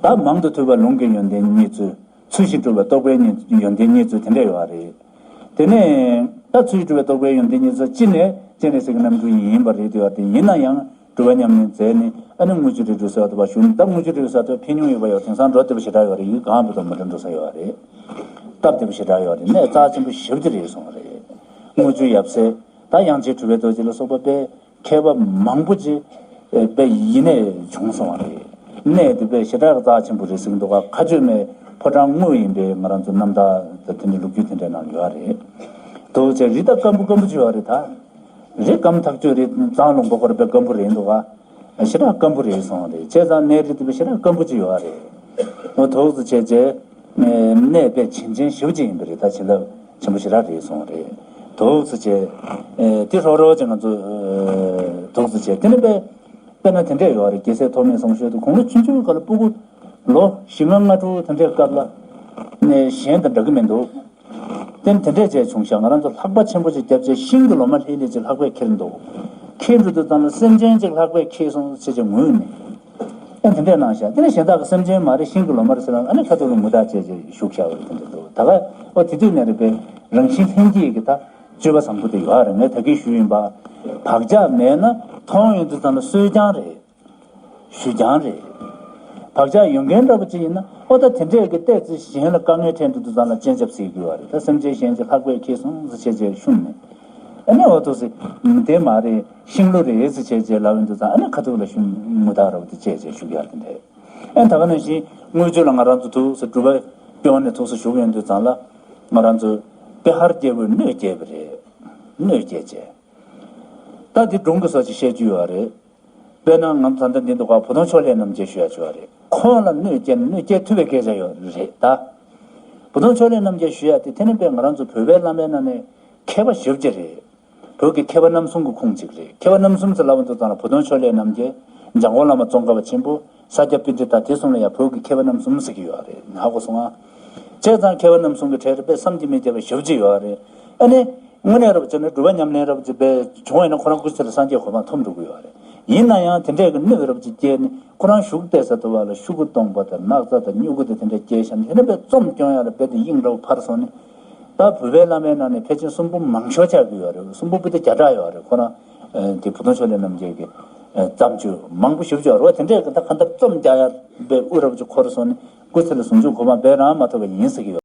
ད་མང་དུ་ཐོས་པ་ལུང་གི་ཡོན་ཏན་བརྙེས་ཚུལ། ཚུལ་བཞིན་སྒྲུབ་པའི་རྟོགས་པའི་ཡོན་ཏན་བརྙེས་ཚུལ་དེ་འདྲ་ཡོད་རེད། དེ་ནས་ད་ཚུལ་བཞིན་སྒྲུབ་པའི་རྟོགས་པའི་ཡོན་ཏན་བརྙེས་ཚུལ་གཅིག་ནས་སྤྱན་རས་གཟིགས་ཀྱི་རྣམ་འཕྲུལ་ཡིན་པ་རེད་དེ་ཡོད་དེ། ཡིན་ན་ཡང་སྒྲུབ་པ་ཉམས་ལེན་མཛད་ནས་ཨ་ནི་དངུལ་ཆུ་རིལ་བུ་ཟེར་བ་དེ་བ་བཞུགས་ནས། ད་དངུལ་ཆུ་རིལ་བུ་ཟེར་བ་དེ་ཕན་ཡོན་ཡོད་པ་ཡོད། དེང་སང་འགྲོ་བདེ་པོ་ཞེ་དྲག་ཡོད་རེད། ཡུལ་གང་བུ་དང་མི་འདྲ་འགྲོ་ས་ཡོད་རེད། སྟབས་བདེ་པོ་ཞེ་དྲག་ཡོད་རེད། གནས་རྩ་ཆེན་པོ་ཞེ་པོ་ཅིག་རེད་སོང་བ་རེད། དངུལ་ཆུ་ཡབ་སྲས་ད་དབྱངས་ཅན་གྲུབ་པའི་རྡོ་རྗེ་ལ་སོགས་པ་དཔེ་མཁས་པ་མང་པོ་ཅིག་དཔེ་ཡིན་ནས་བྱུང་སོང་བ་རེད། གནས་དེ་དཔེ་ཞེ་དྲག་རྩ་ཆེན་པོ་རེད་ཟེར་གྱི་འདུག་ག་ཁ་བརྗོད་མེད་ཕོ་བྲང་དངོས་ཡིན་པས་ང་རང་ཚོ་རྣམ་ཐར་དང་དེ་འདྲའི་ལོ་རྒྱུས་དེ་འདྲའི་ནང་ཡོད་རེད། དོ་ཅེ་རི་ད་སྐམ་པོ་སྐམ་པོ་ཅིག་ཡོད་རེད། ད་རི་སྐམ་ཐག་ཆོད་རེད། གཙང་ལུང་པ་སྐོར་དཔེ་སྐམ་པོ་རེད་འདུག་ག་ཞེ་དྲག་སྐམ་པོ་རེད་སོང་རེད། བྱས་ཙང་གནས་རི་དེ་དཔེ་ཞེ་དྲག་སྐམ་པོ་ཅིག་ཡོད་རེད། འོ་དོ་ཅེ་བྱས་ཅེ། གནས་དཔེ་བྱིན་ཅན་ཞེ་པོ་ཅིག་ཡིན་པ་རེད། ད་བྱིན་རླབས་ཆེན་པོ་ཞེ་དྲག་རེད་སོང་རེད། དོགས་སུ་བྱས། དེ་ཧྲོག་ཧྲོག་ཅིག་ང་ཚོ་དོགས་སུ་བྱས། དེ་ནི་དཔེ་དཔེར་ན་དེ་འདྲས་ཡོད་རེད། རྒྱལ་སྲས་ཐོགས་མེད་བཟང་ཤོས་དེ་དགུང་ལོ་ཆུང་ཆུང་སྐབས་ལ་སྤུ་གུ་ལོ་བཞི་ལྔ་ལྔ་དྲུག་དེ་འདྲས་སྐབས་ལ་ནས་གཞན་དང་འདྲ་གི་མི་འདུག་དེ་ནི་དེ་འདྲས་བྱས་བྱུང་ཤག་ང་རང་ཚོ་ལྷགས་པ་ཆེན་པོ་ཅིག་བརྒྱབ་བྱས་ཤིང་གི་ལོ་མ་ལྷེ་ལྷེ་ཅིག་ལྷགས་པས་ཁྱེར་འདུག་ཁྱེར་འགྲོ་དུས་ཙམ་ལ་སེམས་ཅན་ཅིག་ལྷགས་པས་ཁྱེར་སོང་ཟེར་བྱས་ངུས་ནས། ཨེ་དེ་འདྲས་གནང་ཤག་དེ་ནས་གཞན་དག་གི་སེམས་ཅན་མ་རེད། ཤིང་གི་ལོ་མ་རེད་ཟེར་ན་ཨ་ནི་ཁ་ཐུག་ལ་ངུ་རྟགས་བྱས་བྱས་བཞུགས་ཤག་བ་རེད། དེ་འདྲས་འདུག་ད་ག་ཨོ་དེ་དུས་ནས་རེད་པས་རང་བཞིན་ལྷན་སྐྱེས་ཀྱི་ད་སྤྱོད་པ་བཟང་པོ་དེ་ཡོད་རེད། ངས་ད་གིན་ཞུས་ཡིན་པ། བག་ཆགས་མེད་ན་མཐོང་ཡོང་དུས་ཙམ་ལ་གསོད་རྐྱང་རེད། ཞུ་རྐྱང་རེད། བག་ཆགས་ཡོད་མཁན་འདྲ་པོ་ཅིག་ཡིན་ན་ཨོ་ད་དེ་འདྲས་ཀྱི་ཏོག་ཙམ་གཞན་ལ་དཀའ་ངལ་འཕྲད་འགྲོ་དུས་ཙམ་ལ་སྤྱན་ཆབ་ཟེར་གྱི་ཡོད་རེད། ད་སེམས་ཅན་གཞན་གྱི་ལྷགས་པས་ཁྱེར་སོང་ཟེར་བྱས་བྱས་ཤུམ་ནས། ཨ་ནི་འོ་ཐུགས་སྲས། དེ་མ་རེད། ཤིང་ལོ་རེད་ཟེར་བྱས་བྱས་ལབ་ཡོང་དུས་ཙང་ཨ་ནི་ཁ་ཐུག་ལ་ཤུམ་ངུ་རྟགས་ར་བ་དེ་བྱས་བྱས་ཞུ་གི་ཡག་དེ་འདྲས། ཨ་ནི་ད་ག་ནང་བཞིན་དངུལ་ཆུ་ལ་ང་རང་ཚོ་ཐུགས་སྲས་སྒྲུབ་པ་སྐྱོང་ནས་ཐུགས་སྲས་བཞུགས་ཡོང་དུས་ཙང་ལ་ང་རང་ཚོ་པེ་ཧར་རྒྱལ་པོས་གནོད་བསྐྱལ་བ་རེད། གནོད་བསྐྱལ་བྱས། ད་འདི་སྒྲུང་གི་བཟོ་ཅིག་བཤད་རྒྱུ་ཡོད་རེད། དཔེར་ན་ང་ཚོ་ད་ལྟ་འདི་འདུག་ག་བུ་སྟོན་ཕྱོགས་ལས་རྣམ་རྒྱལ་ཞུ་ཡག་ཅིག་ཡོད་རེད། ཁོང་ལ་གནོད་བསྐྱལ་གནོད་བསྐྱལ་ཐུབ་པའི་སྐད་ཆ་ཡོད་རེད་ད། བུ་སྟོན་ཕྱོགས་ལས་རྣམ་རྒྱལ་ཞུ་ཡག་དེ་དེ་ནི་དཔེ་ང་རང་ཚོ་བོད་པའི་བླ་མའི་ནང་ནས་མཁས་པ་ཞེ་པོ་ཅིག་རེད། བོད་ཀྱི་མཁས་པ་རྣམ་གསུམ་གྱི་ཁོངས་གཅིག་རེད། མཁས་པ་རྣམ་གསུམ་ཟེར་ལབ་པ་འདུག་ཙང་ལ་བུ་སྟོན་ཕྱོགས་ལས་རྣམ་རྒྱལ། འཇམ་མགོན་བླ་མ་ཙོང་ཁ་པ་ཆེན་པོ། ས་སྐྱ་པཎྜི་ཏ། དེ་གསུམ་ལ་ཡང་བོད་ཀྱི་མཁས་པ་རྣམ་གསུམ་ཟེར་གྱི་ཡོད་རེད། ཧ་གོ་སོང་ང་། བྱས་ཙང་མཁས་པ་རྣམ་གསུམ་གྱི་གྲས་རེད་པས་བསམ་གྱིས་མི་ཁྱབ་པ་ཞེ་པོ་ཅིག་ཡོད་རེད། ཨ་ནི། དངོས་གནས་རབ་བྱས་ན་སྒྲུབ་པ་ཉམས་ལེན་རབ་ཅིག་པས་བྱུང་བས་ན་ཁོ་རང་སྐུ་ཚེ་ལ་སངས་རྒྱས་གོ་འཕང་ཐོབ་འགྲོ་གི་ཡོད་རེད། ཡིན་ན་ཡང་དེ་འདྲས་ཀྱི་གནོད་པ་རབ་ཅིག་སྐྱེལ་ནས་ཁོ་རང་བཞུགས་བསྡད་ས་དུ་བ་ལ་ཤོག་གུ་སྟོང་པ་དང་སྣག་ཚ་དང་སྨྱུ་གུ་དང་དེ་འདྲས་སྐྱེལ་བཞག་ནས། དེ་འདྲ་བའི་རྩོམ་སྐྱོང་ཡག་ལ་རྦད་དེ་དབྱིངས་འདྲ་བོ་འཕར་སོང་ནས། ད་བོད་པའི་བླ་མའི་ནང་ནས་ཕལ་ཆེར་གསུང་འབུམ་མང་ཤོས་ཆགས་ཀྱི་ཡོད་རེད། གསུང་འབུམ་པོ་ཏི་བརྒྱ་ཕྲག་ཡོད་རེད། ཁོ་རང་དེ་བུ་སྟོན་ཕྱོགས་ལས་རྣམ་རྒྱལ་གྱི་བརྩམས་ཆོས་མང་པོ་ཞེ་པོ་ཅིག་ཡོད་རེད་བ། དེ་འདྲས་ཀྱི་ད་གང་ལྟར་རྩོམ་རྒྱག་ཡག་དཔེ་དབུ་རབ་ཅིག་འཁོར་སོང་ནས། སྐུ་ཚེ་ལ་ཟུང་འཇུག་གོ་འཕང་འབད་རང་མ་ཐོབ་པ་ཡིན་ཟེར་གྱི་ཡོད།